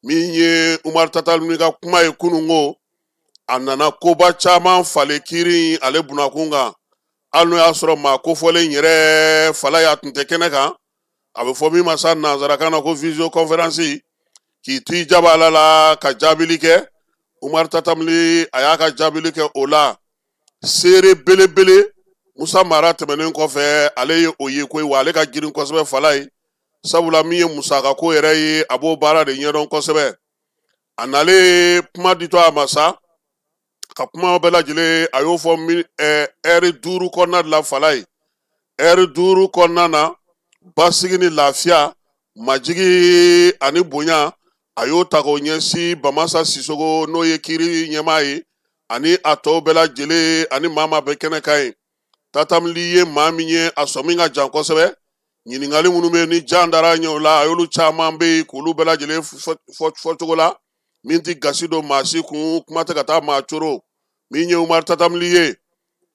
Min ye Umaru Tatam Ly ka kuma ye kununko, a nana koba caman falen kiiri in ale bunakun kan, hali n'o y'a sɔrɔ maa kofɔlen yɛrɛ fala y'a tun tɛ kɛnɛ kan. A bɛ fɔ min ma sa nanzarakan na ko visio conférence, k'i to i jabala la ka jaabili kɛ. Umaru Tatam Ly a y'a ka jaabili kɛ o la. Seere belebele Musa Mara tɛmɛnen kɔfɛ, ale ye o ye koyi, wa ale ka girin kosɛbɛ fala ye, sabula min ye musakako yɛrɛ ye, a b'o baara de ɲɛdɔn kosɛbɛ. A nalen kuma ditɔ a ma sa, ka kuma bɛɛ lajɛlen a y'o fɔ ɛri 5 kɔnɔna de la fala ye. Ɛri 5 kɔnɔna na, basigi ni lafiya, majigi ani bonya, a y'o ta k'o ɲɛsin Bamasa Sisoko, n'o ye kiiri ɲɛmaa ye, ani a tɔw bɛɛ lajɛlen, ani maa maa bɛ kɛnɛ kan ye. Tatam Ly ye maa min ye, a sɔmi ka jan kosɛbɛ. Ɲininkali minnu bɛ yen ni jan dara ɲɛ o la, a y'olu caman bɛ yen k'olu bɛɛ lajɛlen fɔ cogo la min tɛ gasi don maa si kun, kuma tɛ ka taa maa coro. Min ye Umaru Tatam Ly ye,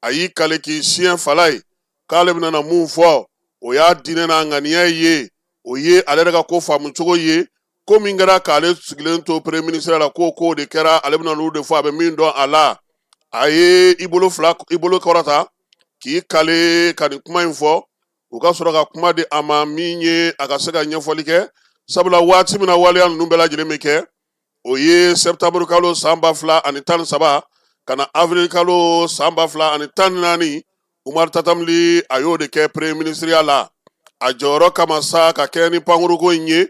a y'i kale k'i siɲɛ fala ye k'ale bɛna na mun fɔ, o y'a diinɛ n'a ŋaniya ye, o ye ale yɛrɛ ka ko faamu cogo ye. Ko min kɛra k'ale sigilen to premier ministre la, ko k'o de kɛra, ale bɛna n'olu de fɔ, a bɛ min dɔn a la. A ye i bolo fila, i bolo kɔrɔta k'i kale ka nin kuma in fɔ. U ka sɔrɔ ka kuma di a ma min ye a ka se ka ɲɛfɔli kɛ, sabula waati min na waleya ninnu bɛɛ lajɛlen bɛ kɛ, o ye septembre kalo san 2013 ka na avril kalo san 2014. Umaru Tatam Ly a y'o de kɛ premier ministre ya la a jɔyɔrɔ kama sa ka kɛ ni pankuruko in ye.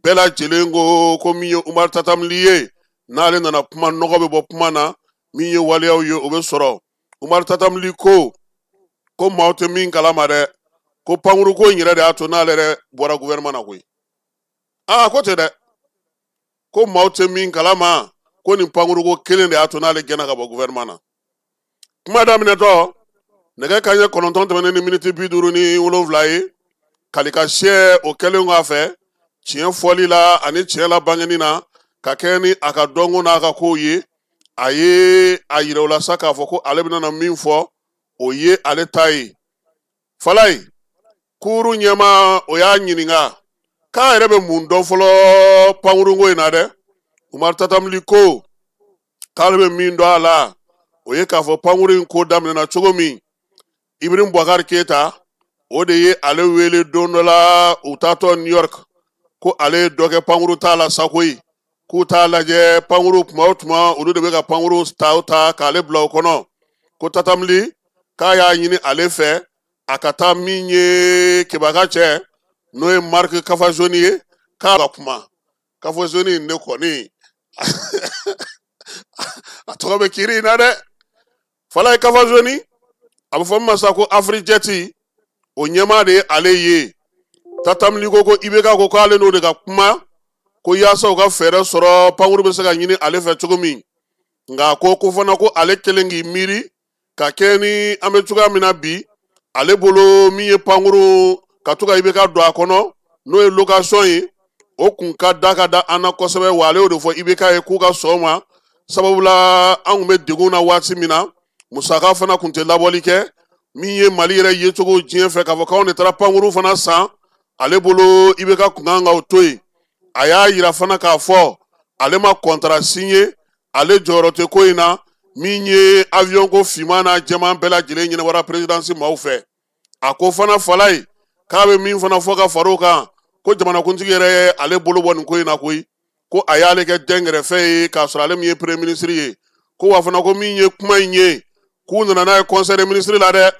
Bɛɛ lajɛlen ko ko min ye Umaru Tatam Ly ye, n'ale nana kuma, nɔgɔ bɛ bɔ kuma na, min ye waleyaw ye, o bɛ sɔrɔ. Umaru Tatam Ly ko ko maaw tɛ min kalama dɛ, ko pankuruko in yɛrɛ de y'a to n'ale yɛrɛ bɔra gouvernement na koyi. Aa, ko ten dɛ, ko maaw tɛ min kalama, ko nin pankuruko kelen de y'a to n'ale gɛnna ka bɔ gouvernement na. Kuma daminɛtɔ, nɛgɛ kanɲɛ 9 tɛmɛnen ni miniti 57 ye, kalikasiyɛ o kɛlen kɔ a fɛ tiɲɛ fɔli la ani tiɲɛ la bangeni na, ka kɛ ni a ka dɔnko n'a ka kow ye, a ye a yira o la sa k'a fɔ ko ale bɛna na min fɔ, o ye ale ta ye. Falaye kuuru ɲɛmaa, o y'a ɲininka k'a yɛrɛ bɛ mun dɔn fɔlɔ pankurunko in na dɛ. Umaru Tatam Ly ko k'ale bɛ min dɔn a la, o ye k'a fɔ pankurun in ko daminɛna cogo min, Ibrahim Boubacar Keita o de ye ale wele don dɔ la u taatɔ New York, ko ale ye dɔ kɛ pankuru t'a la sa koyi, k'u t'a lajɛ pankuru tuma o tuma olu de bɛ ka pankuru ta o ta k'ale bila o kɔnɔ. Ko Tatam Ly k'a y'a ɲini ale fɛ a ka taa min ye Kebaka cɛ, n'o ye Marc Cavazzoni ye, k'a ka kuma. Cavazzoni ne kɔni a tɔgɔ bɛ kiiri in na dɛ. Falaye Cavazzoni, a bɛ fɔ min ma sa ko Afrijet, o ɲɛmaa de ye ale ye. Tatam Ly ko ko IBK ko k'ale n'o de ka kuma, ko yaasa u ka fɛɛrɛ sɔrɔ pankuru bɛ se ka ɲini ale fɛ cogo min. Nka ko ko fana ko ale kelen k'i miiri ka kɛ ni an bɛ cogoya min na bi, ale bolo min ye pankuru ka to ka IBK don a kɔnɔ, n'o ye location ye, o kun ka da ka da an na kosɛbɛ. Wa ale y'o de fɔ IBK ye k'u ka sɔn o ma, sabula an kun bɛ degun na waati min na, musaka fana kun tɛ labɔli kɛ. Min ye Mali yɛrɛ yecogo diɲɛ fɛ, k'a fɔ k'anw de taara pankuru fana san, ale bolo IBK kun kan ka o to yen. A y'a yira fana k'a fɔ ale ma contrat signé, ale jɔyɔrɔ tɛ ko in na. Min ye avion ko finman n'a jɛman bɛɛ lajɛlen ɲɛnabɔra présidence maaw fɛ. A ko fana Falaye k'a bɛ min fana fɔ ka far'o kan, ko jamanakuntigi yɛrɛ ye ale bolo bɔ nin ko in na koyi, ko a y'ale kɛ dɛnkɛrɛfɛ ye k'a sɔrɔ ale min ye premier ministre ye. Ko wa fana ko min ye kuma in ye, k'u nana n'a ye conseil des ministres la dɛ,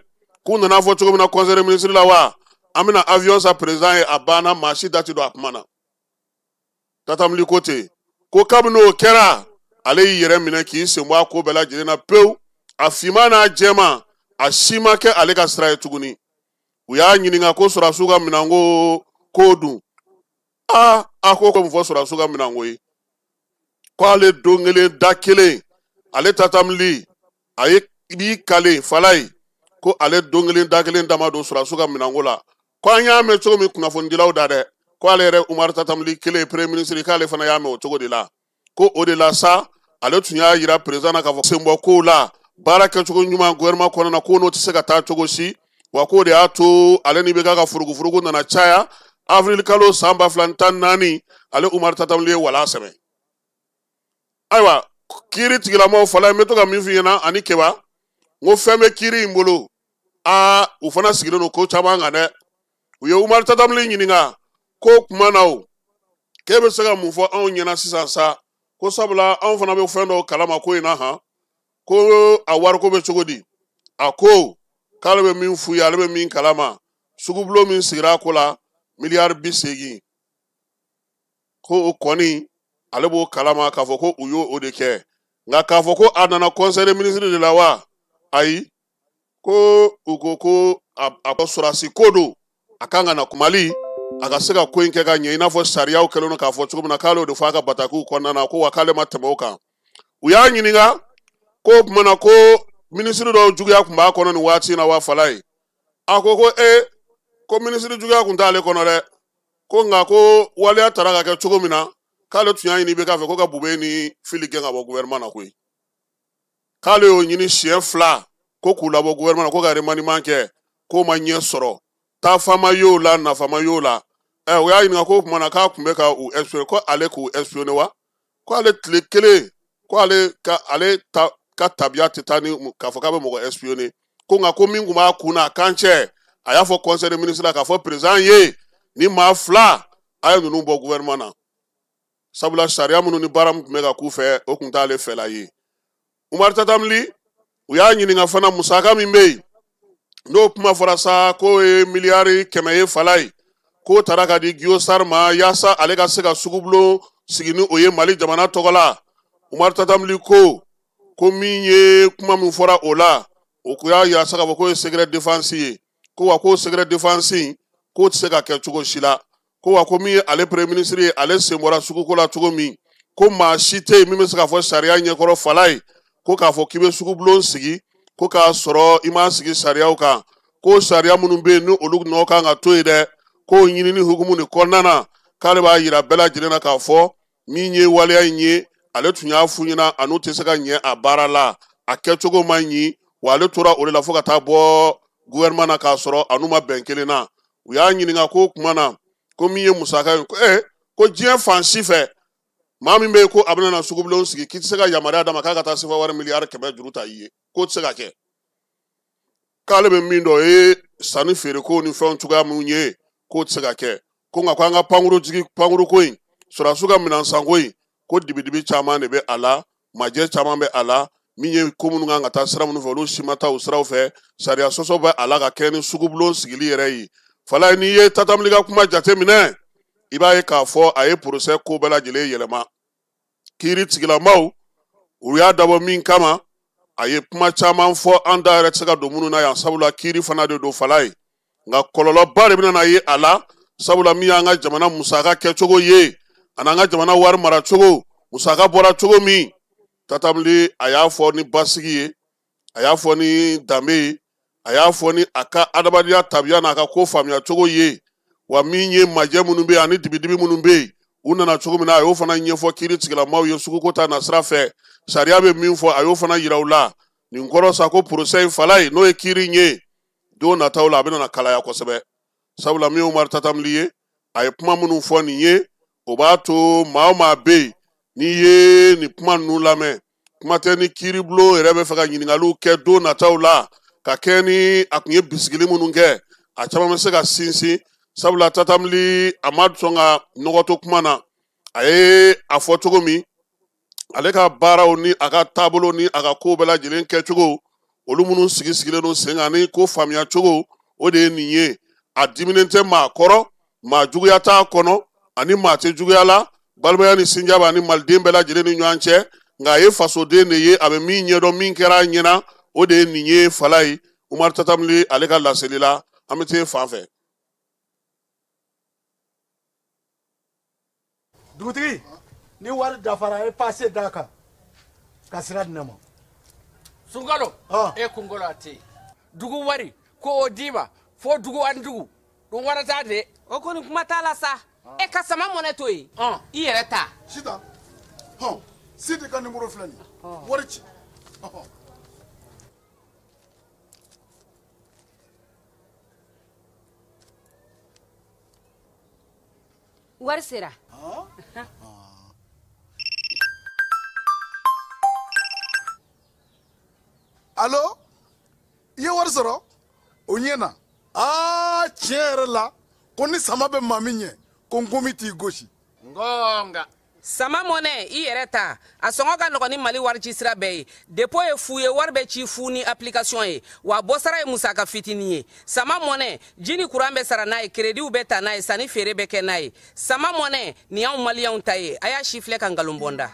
k'u nana fɔ cogo min na conseil des ministres la, wa an bɛna avion san président ye, a banna, maa si da ti don a kuma na. Tatam Ly ko ten ko kabini o kɛra, ale y'i yɛrɛ minɛ k'i sen bɔ a ko bɛɛ lajɛlen na pewu, a finman n'a jɛman a si ma kɛ ale ka sira ye tuguni. U y'a ɲininka ko sɔrɔdasiw ka minɛnko ko dun, aa, a ko ko mun fɔ sɔrɔdasiw ka minɛnko ye, ko ale don kelen da kelen, ale Tatam Ly a ye b'i kale Falaye ko ale don kelen da kelen dama don sɔrɔdasiw ka minɛnko la. Ko an y'a mɛn cogo min kunnafonidilaw da dɛ, ko ale yɛrɛ Umaru Tatam Ly kelen premier ministre, k'ale fana y'a mɛn o cogo de la. Ko o de la sa, ale tun y'a yira président na k'a fɔ senbɔ kow la, Baara kɛcogo ɲuman gouvernement kɔnɔna na, ko n'o tɛ se ka taa cogo si, wa k'o de y'a to ale ni IBK ka furugufurugu nana caya. Avril kalo san 2014, ale Umaru Tatam Ly ye wala sɛbɛn. Ayiwa, kiiri tigilamɔgɔw fala, n bɛ to ka min f'i ɲɛna ani Keba, n ko fɛn bɛ kiiri in bolo. Aa, u fana sigilen don ko caman kan dɛ. U ye Umaru Tatam Ly ɲininka ko kuma na o, k'e bɛ se ka mun fɔ anw ɲɛna sisan sa, ko sabula anw fana bɛ fɛn dɔw kalama ko in na han, ko a wariko bɛ cogo di? A ko k'ale bɛ min f'u ye, ale bɛ min kalama, sugubulon min sigira a ko la miliyari 80, ko o kɔni ale b'o kalama k'a fɔ ko u y'o o de kɛ. Nka k'a fɔ ko a nana conseil des ministres de la wa, ayi, ko u ko ko a sɔrɔdasi ko don, a kan ka na Mali, a ka se ka ko in kɛ ka ɲɛ i n'a fɔ sariyaw kɛlen don k'a fɔ cogo min na, k'ale y'o de fɔ a ka batakiw kɔnɔna na, ko wa k'ale ma tɛmɛ o kan. U y'a ɲininka ko o tuma na ko minisiri dɔw juguya tun b'a kɔnɔ nin waati in na wa, fala ye? A ko ko ee, ko minisiri juguya tun t'ale kɔnɔ dɛ, ko nka ko waleya taara ka kɛ cogo min na, k'ale tun y'a ɲini IBK fɛ ko ka Bube ni Fili gɛn ka bɔ gouvernement na koyi. K'ale y'o ɲini siɲɛ 2 ko k'u labɔ gouvernement na, ko ka remaniement kɛ, k'o ma ɲɛ sɔrɔ, taafama y'o la, nafama y'o la. U y'a ɲininka ko o tuma na k'a tun bɛ ka u espionner, ko ale k'u espionner wa? Ko ale tile kelen, ko ale ka ale ta ka tabiya tɛ taa ni k'a fɔ k'a bɛ mɔgɔ espionner, ko nka ko min tun b'a kun na a kan cɛ, a y'a fɔ conseil des ministres la k'a fɔ président ye ni maa 2 a ye ninnu bɔ gouvernement na, sabula sariya minnu ni baara min tun bɛ ka k'u fɛ, o tun t'ale fɛla ye. Umaru Tatam Ly, u y'a ɲininka fana musaka min bɛ yen, n'o kuma fɔra sa k'o ye miliyari 100 ye, fala ye, k'o taara ka di Guillaume ma yaasa ale ka se ka sugubulon sigi ni o ye Mali jamana tɔgɔ la. Umaru Tatam Ly ko ko min ye kuma min fɔra o la, o ko y'a yira sa k'a fɔ k'o ye secret défense ye, ko wa k'o secret défense k'o tɛ se ka kɛ cogo si la, ko wa ko min ye ale premier ministre ye, ale sen bɔra suguko la cogo min, ko maa si tɛ yen min bɛ se k'a fɔ sariya ɲɛkɔrɔ, fala ye, ko k'a fɔ k'i bɛ sugubulon sigi ko k'a sɔrɔ i m'a sigi sariyaw kan, ko sariya minnu bɛ yen ni olu nɔ kan ka to yen dɛ, k'o ɲinini hukumu de kɔnɔna na, k'ale b'a yira bɛɛ lajɛlen na k'a fɔ min ye waleya in ye, ale tun y'a f'u ɲɛna a n'u tɛ se ka ɲɛ a baara la, a kɛcogo man ɲi, wa ale tora o de la fo ka taa bɔ gouvernement na k'a sɔrɔ a n'u ma bɛn kelen na. U y'a ɲininka ko o tuma na ko min ye musaka ye, ko ko diɲɛ fan si fɛ maa min bɛ yen ko a bɛna na sugubulon sigi, k'i tɛ se ka yamaruya d'a ma k'a ka taa sefa wari miliyari 100 juru ta i ye, k'o tɛ se ka kɛ. K'ale bɛ min dɔn o ye sanni feereko ni fɛnw cogoya minnu ye, k'o tɛ se ka kɛ, ko nka ko an ka pankurujigi pankuruko in, sɔrɔdasiw ka minɛnsanko in, ko dibidibi caman de bɛ a la, majɛ caman bɛ a la, min ye ko minnu kan ka taa sira minnu fɛ, olu si ma taa o siraw fɛ, sariya sɔsɔ bɛ a la ka kɛ ni sugubulon sigili yɛrɛ ye. Fala, n'i ye Tatam Ly ka kuma jateminɛ, i b'a ye k'a fɔ a ye procès ko bɛɛ lajɛlen yɛlɛma. Kiiri tigilamaw u y'a dabɔ min kama, a ye kuma caman fɔ, an da yɛrɛ tɛ se ka don minnu na yan, sabula kiiri fana de don, fala ye. Nka kɔlɔlɔba de bɛna na ye a la, sabula min y'an ka jamana musaka kɛcogo ye ani an ka jamana wari maracogo, musaka bɔra cogo min, Tatam Ly a y'a fɔ ni basigi ye, a y'a fɔ ni danbe ye, a y'a fɔ ni a ka adamadenya tabiya n'a ka ko faamuya cogo ye, wa min ye majɛ minnu bɛ yen ani dibidibi minnu bɛ yen, u nana cogo min na, a y'o fana ɲɛfɔ kiiri tigilamaw ye suguko ta nasira fɛ, sariya bɛ min fɔ, a y'o fana yira u la. Nin kɔrɔ sa ko procès in, fala ye, n'o ye kiiri in ye, don nataw la a bɛna kalaya kosɛbɛ, sabula min ye Umaru Tatam Ly ye, a ye kuma minnu fɔ nin ye, o b'a to maa o maa bɛ yen n'i ye nin kuma ninnu lamɛn, kuma tɛ ni kiiribulon yɛrɛ bɛ fɛ ka ɲininkaliw kɛ don nataw la ka kɛ ni a tun ye bisigili minnu kɛ, a caman bɛ se ka sinsin, sabula Tatam Ly a ma sɔn ka nɔgɔ to kuma na. A ye a fɔ cogo min, ale ka baaraw ni a ka taabolo ni a ka ko bɛɛ lajɛlen kɛcogo, olu minnu sigi sigilen don sen kan ni ko faamuya cogo, o de ye nin ye. A diminen tɛ maa kɔrɔ, maa juguya t'a kɔnɔ, ani maa tɛ juguya la, balimaya ni sinja b'a ni maliden bɛɛ lajɛlen ni ɲɔgɔn cɛ. Nka a ye fasoden de ye, a bɛ min ɲɛdɔn, min kɛra a ɲɛna, o de ye nin ye, fala ye. Umaru Tatam Ly ale ka laseli la, an bɛ t'e fan fɛ. Dugutigi, ni wari dafara, e passe d'a kan ka sira di ne ma. Sunkalo, e kunkolo a tɛ yen. Dugu wari ko o d'i ma fo dugu ani dugu dun wara t'a de. O kɔni kuma t'a la sa. E ka sama mɔnɛ to yen, i yɛrɛ ta. Sitan, hɔn, Sidi ka nimoro filɛ nin ye, wari ci. Wari sera. Allo? I ye wari sɔrɔ? O ɲɛna. Aa, tiɲɛ yɛrɛ la, ko ni sama bɛ maa min ɲɛ, ko nkomi t'i gosi. Ngonga. Sama Mɔnɛ, i yɛrɛ ta. A sɔngɔ ka nɔgɔn ni Mali wari ci sira bɛɛ ye. Dépôt ye fu ye, wari bɛ ci fu ni application ye. Wa bɔsara ye musaka fitinin ye. Sama Mɔnɛ, ji ni courant bɛ sara n'a ye, crédit bɛ ta n'a ye, sanni feere bɛ kɛ n'a ye. Sama Mɔnɛ, nin y'anw maliyɛnw ta ye. A y'a si filɛ ka nkalon bɔ n da.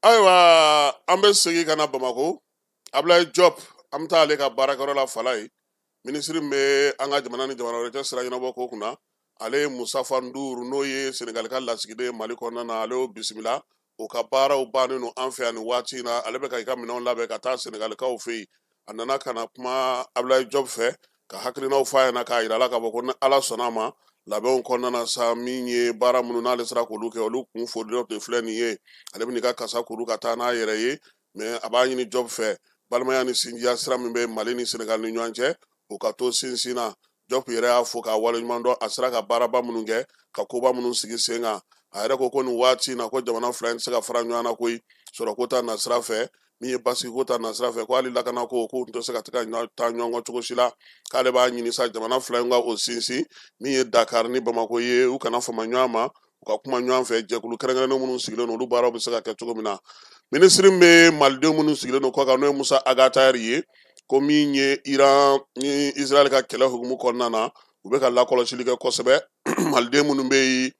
Ayiwa, an bɛ segin ka na Bamakɔ. Ablaye Diop, an bɛ taa ale ka baarakɛyɔrɔ la Falaye. Minisiri min bɛ an ka jamana ni jamana wɛrɛ cɛ sira ɲɛnabɔ ko kunna, ale ye Musafa Ndour, n'o ye Senegali ka lasigiden ye Mali kɔnɔna na, ale y'o bisimila. O ka baaraw bannen don an fɛ yan nin waati in na. Ale bɛ ka i ka minɛnw labɛn ka taa Senegalikaw fɛ yen. A nana ka na kuma Ablaye Diop fɛ ka hakilinaw f'a ɲɛna, k'a yira a la k'a fɔ ko ni Ala sɔnna a ma, labɛnw kɔnɔna na sa, min ye baara minnu n'ale sera k'olu kɛ, olu kun folilen de filɛ nin ye. Ale bɛ n'i ka kasa kuru ka taa n'a yɛrɛ ye, mais a b'a ɲini Diop fɛ, balimaya ni sinjiya sira min bɛ Mali ni Senegal ni ɲɔgɔn cɛ, o ka to sinsin na. Diop yɛrɛ y'a fo k'a waleɲuman dɔn, a sera ka baaraba minnu kɛ, ka koba minnu sigi sen kan. A yɛrɛ ko ko nin waati in na, ko jamana fila in tɛ se ka fara ɲɔgɔn na koyi, sɔrɔko ta nasira fɛ, min ye basigiko ta nasira fɛ, ko hali lakana ko, k'u tɛ se ka taa ɲɔgɔn kɔ cogo si la. K'ale b'a ɲini sa jamana fila in ka o sinsin, min ye Dakar ni Bamakɔ ye, u kana fama ɲɔgɔn ma, u ka kuma ɲɔgɔn fɛ, jɛkulu kɛrɛnkɛrɛnnen minnu sigilen don, olu baaraw bɛ se ka kɛ cogo min na. Minisiri min bɛ malidenw minnu sigilen don kɔ kan, n'o ye Musa Agatayɛri ye, ko min ye Iran ni Israël ka kɛlɛ hukumu kɔnɔna na, u bɛ ka lakɔlɔsili kɛ kosɛbɛ. Maliden minnu bɛ yen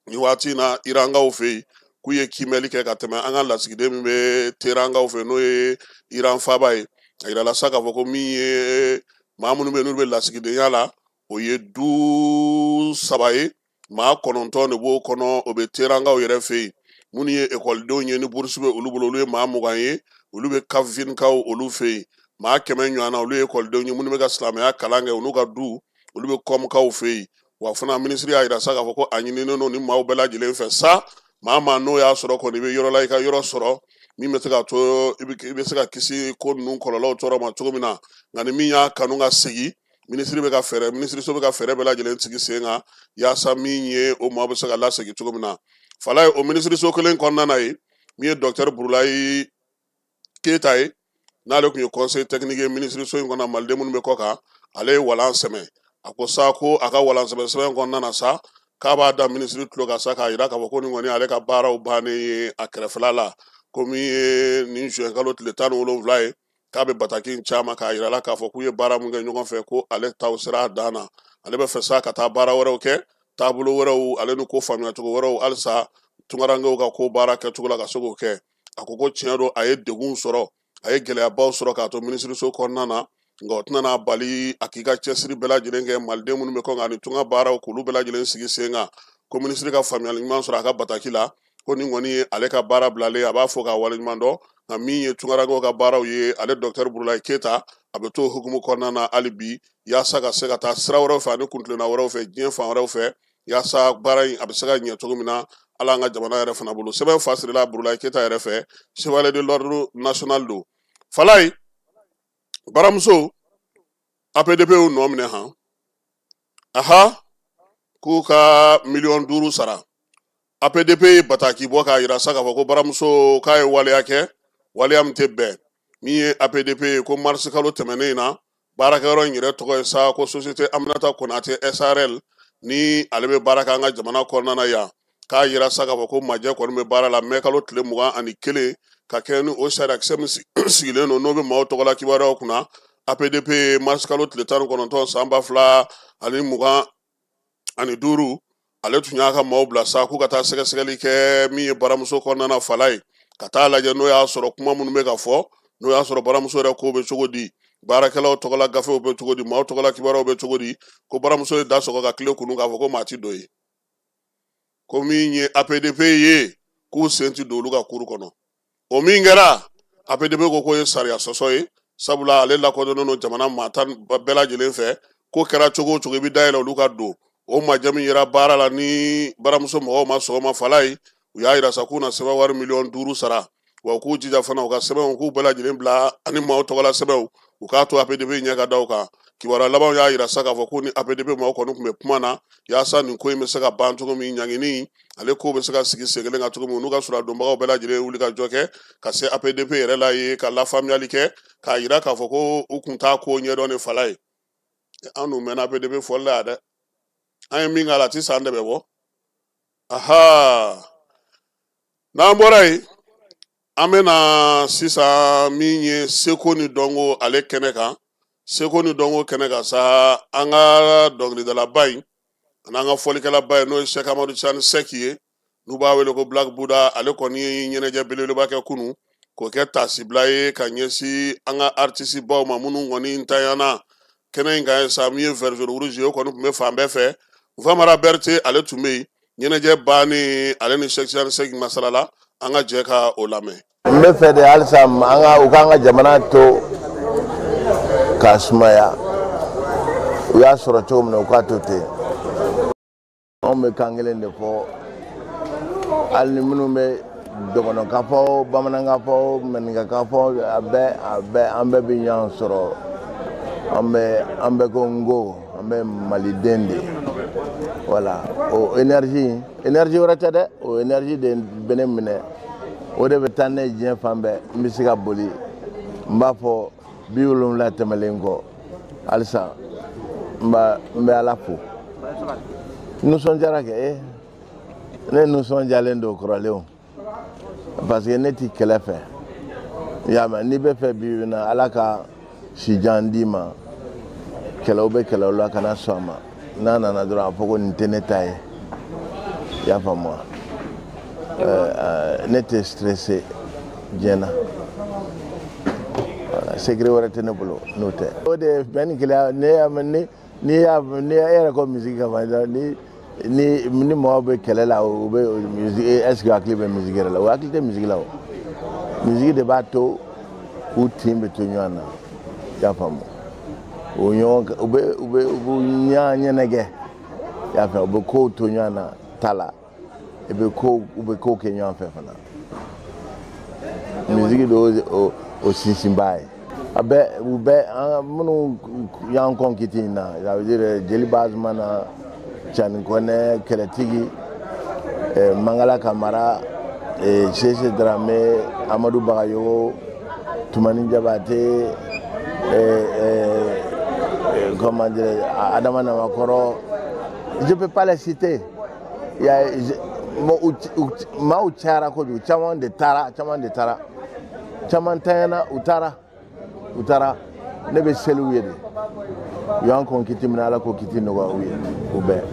nin waati in na Irankaw fɛ yen, k'u ye kiimɛli kɛ ka tɛmɛ an ka lasigiden min bɛ Teherankaw fɛ, n'o ye Iran faaba ye. A yirala sa k'a fɔ ko min ye maa minnu bɛ yen n'olu bɛ lasigidenya la, o ye du 3 ye, maa 9 de b'o kɔnɔ, o bɛ Teherankaw yɛrɛ fɛ yen. Minnu ye ekɔlidenw ye ni burusi bɛ olu bolo, olu ye maa 20 ye, olu bɛ Kafinkaw olu fɛ yen. Maa 100 ɲɔgɔn na, olu ye ekɔlidenw ye minnu bɛ ka silamɛya kalan kɛ, olu ka du, olu bɛ Kɔmukaw fɛ yen. Wa fana minisiri y'a yira sa k'a fɔ ko a ɲininen don ni maaw bɛɛ lajɛlen fɛ sa, maa maa n'o y'a sɔrɔ kɔni i bɛ yɔrɔ la, i ka yɔrɔ sɔrɔ min bɛ se ka to i bɛ se ka kisi ko ninnu kɔlɔlɔw tɔɔrɔ ma cogo min na. Nka ni min y'a kanu ka segin, minisiri bɛ ka fɛɛrɛ, minisiriso bɛ ka fɛɛrɛ bɛɛ lajɛlen sigi sen kan yaasa min ye o maa bɛ se ka lasegin cogo min na. Falaye, o minisiriso kelen kɔnɔna na ye, min ye docteur Burulayi Keyita ye, n'ale tun ye conseil technique ye minisiriso in kɔnɔ, maliden minnu bɛ kɔ kan, ale ye walan sɛmɛ. A ko sa ko a ka walan sɛmɛ sɛbɛn kɔnɔna na sa, k'a b'a da minisiri tulo kan sa, k'a yira k'a fɔ ko nin kɔni ale ka baaraw bannen ye a kɛrɛfɛla la, ko min ye nin juin kalo tile 17 ye, k'a bɛ bataki in caman k'a yira la k'a fɔ k'u ye baara min kɛ ɲɔgɔn fɛ, ko ale taw sera a dan na, ale bɛ fɛ sa ka taa baara wɛrɛw kɛ, taabolo wɛrɛw, ale ni ko faamuyacogo wɛrɛw, halisa tunkarankew ka ko baara kɛcogo la ka se k'o kɛ. A ko ko tiɲɛ don, a ye degun sɔrɔ, a ye gɛlɛyabaw sɔrɔ k'a to minisiriso kɔnɔna na, nka o tɛna n'a bali a k'i ka cɛsiri bɛɛ lajɛlen kɛ maliden minnu bɛ kɔ kan ani tunga baaraw k'olu bɛɛ lajɛlen sigi sen kan. Ko minisiri ka faamuyali ɲuman sɔrɔ a ka bataki la, ko nin kɔni ye ale ka baara bilalen, a b'a fɔ k'a waleɲuman dɔn. Nka min ye tunkarankew ka baaraw ye, ale docteur Burulayi Keyita, a bɛ to hukumu kɔnɔna na hali bi, yaasa ka se ka taa sira wɛrɛw fɛ ani kuntilenna wɛrɛw fɛ, diɲɛ fan wɛrɛw fɛ, yaasa baara in a bɛ se ka ɲɛ cogo min na ala an ka jamana yɛrɛ fana bolo. Sɛbɛn fasirila Burulayi Keyita yɛrɛ fɛ, chevalier de l'ordre national don. Falaye, baramuso APDP y'u nɔ minɛ han, aha, k'u ka miliyɔn 5 sara. APDP ye bataki bɔ k'a yira sa k'a fɔ ko baramuso k'a ye waleya kɛ, waleya min tɛ bɛn. Min ye APDP ye, ko marisi kalo tɛmɛnen in na, baarakɛyɔrɔ in yɛrɛ tɔgɔ ye sa ko société Aminata Konate SARL, ni ale bɛ baara kɛ an ka jamana kɔnɔna na yan, k'a yira sa k'a fɔ ko majɛ kɔni bɛ baara la mɛ kalo tile 21, ka kɛ ni o sariyakisɛ min sigilen don, n'o bɛ maaw tɔgɔla kibaruyaw kunna. APDP marisi kalo tile 19 san 2025, ale tun y'a ka maaw bila sa k'u ka taa sɛgɛsɛgɛli kɛ min ye baramuso kɔnɔna na Falaye, ka taa lajɛ n'o y'a sɔrɔ kuma minnu bɛ ka fɔ, n'o y'a sɔrɔ baramuso yɛrɛ ko bɛ cogo di, baarakɛlaw tɔgɔla gafew bɛ cogo di, maaw tɔgɔla kibaruyaw bɛ cogo di. Ko baramuso ye da sɔgɔ ka tile kunu k'a fɔ ko maa ti don yen, ko min ye APDP ye, k'u sen ti don olu ka kuru kɔnɔ. O min kɛra, APDP ko k'o ye sariya sɔsɔ ye, sabula ale lakodɔnnen don jamana maa tan bɛɛ lajɛlen fɛ, ko kɛra cogo o cogo i bɛ dayɛlɛ olu ka don. O majɛ min yera baara la ni baramuso mɔgɔw ma sɔn o ma Falaye, u y'a yira sa k'u na sɛbɛn wari miliyɔn 5 sara, wa u k'u jija fana u ka sɛbɛnw k'u bɛɛ lajɛlen bila ani maaw tɔgɔla sɛbɛnw, u k'a to APDP ɲɛ ka da u kan. Kibaruya labanw y'a yira sa k'a fɔ ko ni APDP maaw kɔni tun bɛ kuma na yaasa nin ko in bɛ se ka ban cogo min, ɲangini ale ko bɛ se ka sigi sen kelen kan cogo min, n'u ka sɔrɔdonbagaw bɛɛ lajɛlen wuli ka jɔ kɛ ka se APDP yɛrɛ la ye ka lafaamuyali kɛ k'a yira k'a fɔ ko u kun t'a ko ɲɛdɔn ni fala ye. An dun mɛnna APDP fɔli la yan dɛ, an ye min k'a la a ti san dɛmɛ bɔ. Aha, n'an bɔra yen, an bɛna sisan min ye seko ni dɔnko ale kɛnɛ kan. Seko ni dɔnko kɛnɛ kan sa, an ka dɔnkilidalaba in an'an ka fɔlikɛlaba in, n'o ye Sɛki Amadu Tijani Sɛki ye, n'u b'a wele ko Black Buddha, ale kɔni ye ɲɛnajɛ belebeleba kɛ kunun k'o kɛ tasibila ye ka ɲɛsin an ka artiste baw ma minnu kɔni ntanyana kɛnɛ in kan sa. Min ye vert jaune rouge ye, o kɔni tun bɛ fan bɛɛ fɛ. Famara Berete ale tun bɛ yen. Ɲɛnajɛ bannen, ale ni Sɛki Tijani Sɛki masalala, an ka jɛ ka o lamɛn. N bɛ fɛ de halisa an ka u k'an ka jamana to k'a sumaya, u y'a sɔrɔ cogo min na u k'a to ten. Anw bɛ kan kelen de fɔ, hali ni minnu bɛ dɔgɔnɔkan fɔ, bamanankan fɔ, maninkakan fɔ, a bɛɛ an bɛɛ bɛ ɲɔgɔn sɔrɔ. An bɛɛ ko n ko an bɛ maliden de ye. Voilà, o énergie wɛrɛ tɛ dɛ, o énergie de bɛ ne minɛ, o de bɛ taa ne ye diɲɛ fan bɛɛ. N bɛ se ka boli, n b'a fɔ 70 tɛmɛlen kɔ, halisa n bɛ Ala fo. Nisɔndiyara kɛ, ne nisɔndiyalen don kɔrɔlenw, parce que ne ti kɛlɛ fɛ. I y'a mɛn, n'i bɛ fɛ bi na Ala ka sijan d'i ma, kɛlɛw bɛ kɛlɛw la, kana sɔn a ma. N'a nana dɔrɔn a fɔ ko nin tɛ ne ta ye, i y'a faamu wa? Ne tɛ stressé diɲɛ na, secret wɛrɛ tɛ ne bolo n'o tɛ. O de ye bɛn ni kelenya. Ne y'a mɛn, ni e yɛrɛ ko musique kama, ni mɔgɔw bɛ kɛlɛ la, u bɛ musique, est ce que hakili bɛ musique yɛrɛ la? O hakili tɛ musique la o. Musique de b'a to u tin bɛ to ɲɔgɔn na, i y'a faamu? O ɲɔgɔn u bɛ ɲɔgɔn ɲɛnajɛ, i y'a faamu? U bɛ kow to ɲɔgɔn na ta la, i bɛ kow u bɛ kow kɛ ɲɔgɔn fɛ fana. Musique de o sinsinba ye. A bɛɛ u bɛɛ an minnu y'an kɔn kiti in na, ça veut dire Jeli Azumana, Cani Kɔnɛ, Kɛlɛtigi, Mangala Kamara, Sese Darame, Amadu Bagayogo, Tumani Jabate, comment dire, Adama Namakɔrɔ, je peux pas les citer. Il y a maaw cayara kojugu, caman de taara, caman tanyana, u taara. Ne bɛ seli u ye de, u y'an kɔn kiti min na, Ala k'o kiti nɔgɔya u ye, u bɛɛ.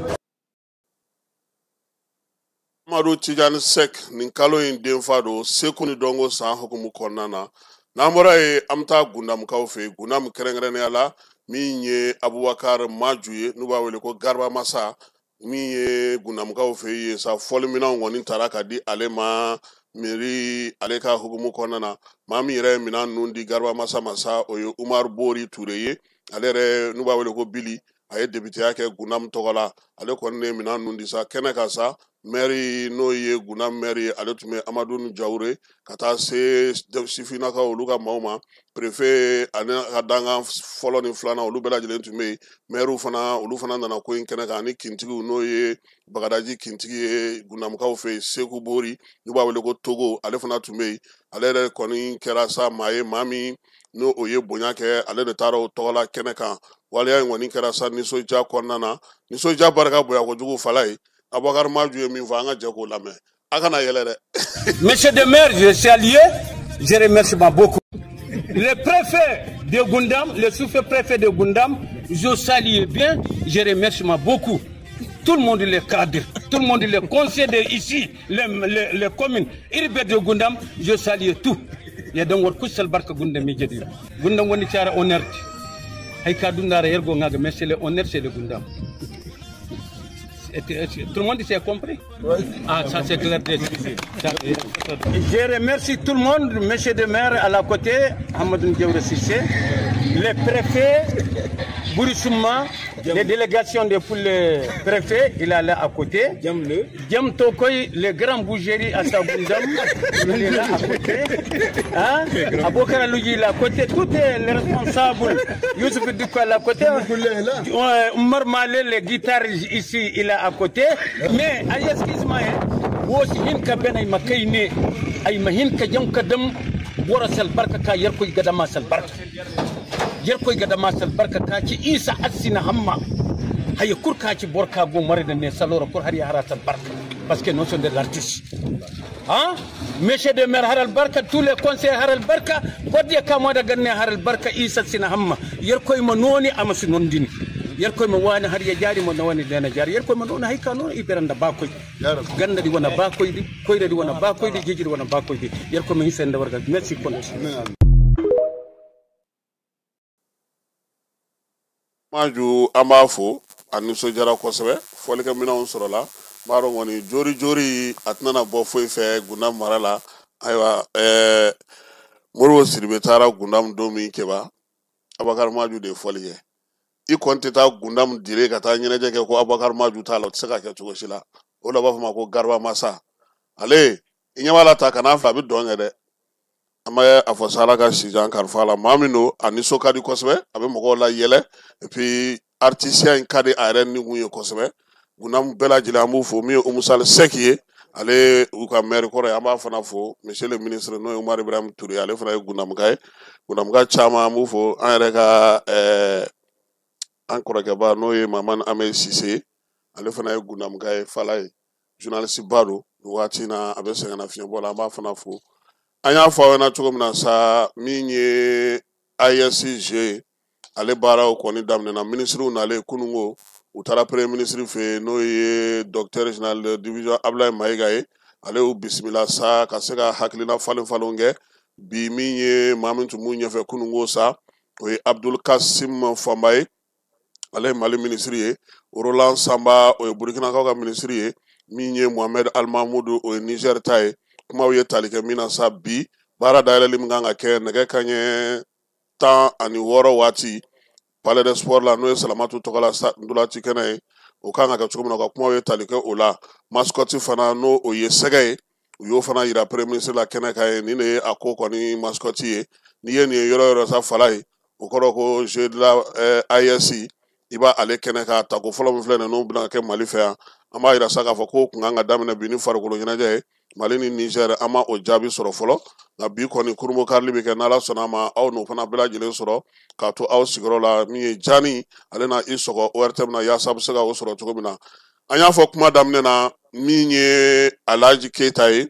Amadu Tijani Sɛki nin kalo in denfa don seko ni dɔnko san hukumu kɔnɔna na. N'an bɔra yen, an bɛ taa Gundamukaw fɛ yen. Gundamu kɛrɛnkɛrɛnnenya la, min ye Abubakar Maju ye, n'u b'a wele ko Garba Masa, min ye Gundamukaw fɛ yen sa, fɔliminɛnw kɔni taara ka di ale ma mairie ale ka hukumu kɔnɔna na. Maa min yɛrɛ ye minɛn ninnu di Garba Masa ma sa, o ye Umaru Bori Ture ye, ale yɛrɛ n'u b'a wele ko Bili, a ye députéya kɛ Gundamu tɔgɔ la. Ale kɔni de ye minɛn ninnu di sa kɛnɛ kan sa. Maire n'o ye Gundamu maire ye, ale tun bɛ Amadu Jawure ka taa se sifinnakaw olu ka maaw ma. Préfet ani ka dankan fɔlɔ ni filanan olu bɛɛ lajɛlen tun bɛ yen. Maire fana olu fana nana ko in kɛnɛ kan, ani kintigiw n'o ye Bagadaji kintigi ye Gundamukaw fɛ yen, Seku Bori n'u b'a wele ko Togo, ale fana tun bɛ yen. Ale yɛrɛ kɔni kɛra sa maa ye, maa min n'o o ye bonya kɛ, ale de taara o tɔgɔ la kɛnɛ kan. Waleya in kɔni kɛra sa nisɔndiya kɔnɔna na, nisɔndiya barika bonya kojugu fala ye. Abubakar Maju ye min fɔ, an ka jɛ k'o lamɛn, a kana yɛlɛ dɛ. Monsieur le maire, je salue, je remercie beaucoup. Le préfet de Gundam, le sous-préfet de Gundam, je salue bien, je remercie beaucoup. Tout le monde les cadre, tout le monde les conseille de ici, les communes urbaines de Gundam, je salue tout. Il y a donc un barka Gundam mi Gundam woni tiara honneur. Hay ka dundara yergo ngaga, mais c'est le honneur, c'est le Gundam. Tout le monde s'est compris? Oui. Ah, ça c'est clair. Je remercie tout le monde, monsieur le maire à la côté, Amadou Diawre Cissé, Le préfet Bourissuma, les délégations de pour le préfet, il est là à côté. Djem Tokoy, le grand bougéri à Sagoundam, il est là à côté. Hein? Abokar Lougi, il est à côté. Tous les responsables, Youssouf Doukou est à côté. Omar Malé, le guitariste ici, il est à côté. Mais, excuse-moi, yerkoy gada masal barka kaci isa asina hamma hay kur kaci borka go marida ne salora kur hari haratal barka parce que nous sommes des artistes hein monsieur de maire haral barka tous les conseils haral barka godde kamada ganne haral barka isa asina hamma yerkoy mo noni amasi nondini yerkoy mo wani har ya jari mo nawani dena jari yerkoy mo noni hay ka non iberanda bakoy ganda di wana bakoy di koyde di wana bakoy di jiji di wana bakoy di yerkoy mo hisende warga merci kon. Maju an b'a fo a nisɔndiyara kosɛbɛ fɔlikɛminɛnw sɔrɔla n b'a dɔn kɔni jori jori a tɛna na bɔ foyi fɛ Gundam mara la. Ayiwa Moribo Sidibe taara Gundam don min kɛba Abubakar Maju de ye fɔli kɛ. I kɔni tɛ taa Gundam dire ka taa ɲɛnajɛ kɛ ko Abubakar Maju t'a la, o tɛ se ka kɛ cogo si la. O la u b'a fɔ ma ko Garaba Masa. Ale i ɲɛ b'a la ta ka n'a fɛ a bɛ dɔn kɛ dɛ. An bɛ a fɔ sa Ala ka sijan kalifa la maa min don a nisɔn ka di kosɛbɛ, a bɛ mɔgɔw la yɛlɛ et puis artisiya in ka di a yɛrɛ nikun ye kosɛbɛ. Gundam bɛɛ lajɛlen an b'u fo. Min ye Umusali Sɛki ye, ale u ka maire kɔrɔ ye, an b'a fana fo. Monsieur le ministre n'o ye Umaru Ibrahim Ture, ale fana ye Gundamka ye. Gundamka caman an b'u fo. An yɛrɛ ka an kɔrɔkɛba n'o ye Mamani Ame Sise, ale fana ye Gundamka ye, fala ye, journaliste ba don nin waati in na, a bɛ sɛgɛnnafiɲɛbɔ la, an b'a fana fo. An y'a fɔ aw ɲɛna cogo min na sa, min ye AES ye, ale baaraw kɔni daminɛna. Minisiriw nalen kununko, u taara premier ministre fɛ yen n'o ye docteur général de division Abdoulaye Mayiga ye. Ale y'u bisimila sa ka se ka hakilina falen falenw kɛ. Bi min ye maa min tun b'u ɲɛfɛ kununko sa, o ye Abdul Kasim Famba ye, ale ye Mali minisiri ye. Roland Samba, o ye Burkinakaw ka minisiri ye. Min ye Mohamed Almamudu, o ye Niger ta ye. Kumaw ye tali kɛ min na sa, bi baara dayɛlɛli min kan ka kɛ nɛgɛ kanɲɛ 16 waati palais de sport la, n'o ye Salamatu tɔgɔ la ntolanci kɛnɛ ye, o kan ka kɛ cogo min na, u ka kumaw ye tali kɛ o la. Mascotte fana n'o o ye sɛgɛ ye, u y'o fana yira premier ministre la kɛnɛ kan ye. Nin de ye a ko kɔni mascotte ye. N'i ye nin ye yɔrɔ yɔrɔ sa fala ye, o kɔrɔ ko jeu de la AES i b'a ale kɛnɛ kan. Tako fɔlɔ min filɛ nin ye n'o bɛna kɛ Mali fɛ yan, an b'a yira sa k'a fɔ ko kun kan ka daminɛ bi ni farikolo ɲɛnajɛ ye. Mali ni Niger an ma o jaabi sɔrɔ fɔlɔ, nka bi kɔni kurunbo karili bɛ kɛ n'Ala sɔnna a ma, aw n'o fana bɛɛ lajɛlen sɔrɔ k'a to aw sigiyɔrɔ la. Min ye Jani, ale na i sɔgɔ ORTM na yaasa a bɛ se ka o sɔrɔ cogo min na. An y'a fɔ kuma daminɛ na, min ye Alhaji Keyita ye,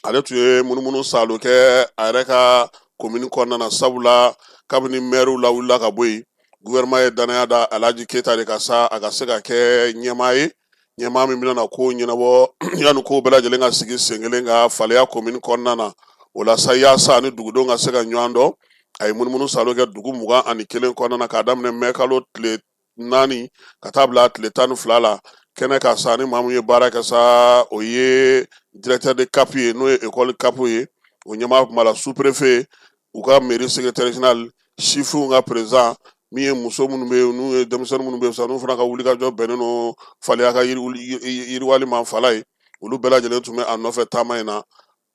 ale tun ye munumunu salo kɛ a yɛrɛ ka commune kɔnɔna na, sabula kabini maire lawulila ka bɔ yen, gouvernement ye danaya da Alhaji Keyita de kan sa a ka se ka kɛ ɲɛmaa ye, ɲɛmaa min bɛna ko ɲɛnabɔ yanni ko bɛɛ lajɛlen ka sigi sen kelen ka Faleya commune kɔnɔna na. O la sa yaasa ni dugudenw ka se ka ɲɔgɔn dɔn, a ye munumunu salo kɛ dugu 21 kɔnɔna na k'a daminɛ mɛ kalo tile 4 ka taa bila tile 12 la. Kɛnɛ kan sa ni maa min ye baara kɛ sa, o ye directeur de CAP ye, n'o ye école CAP ye, o ɲɛmaa tun b'a la, sous-préfet, u ka mairie secrétaire général, sifinw ka président, min ye muso minnu bɛ yen n'u ye denmisɛnnin minnu bɛ yen sa, n'u fana ka wulikajɔ bɛnnen don Faleya ka yiriwali ma fala ye, olu bɛɛ lajɛlen tun bɛ a nɔfɛ taama in na.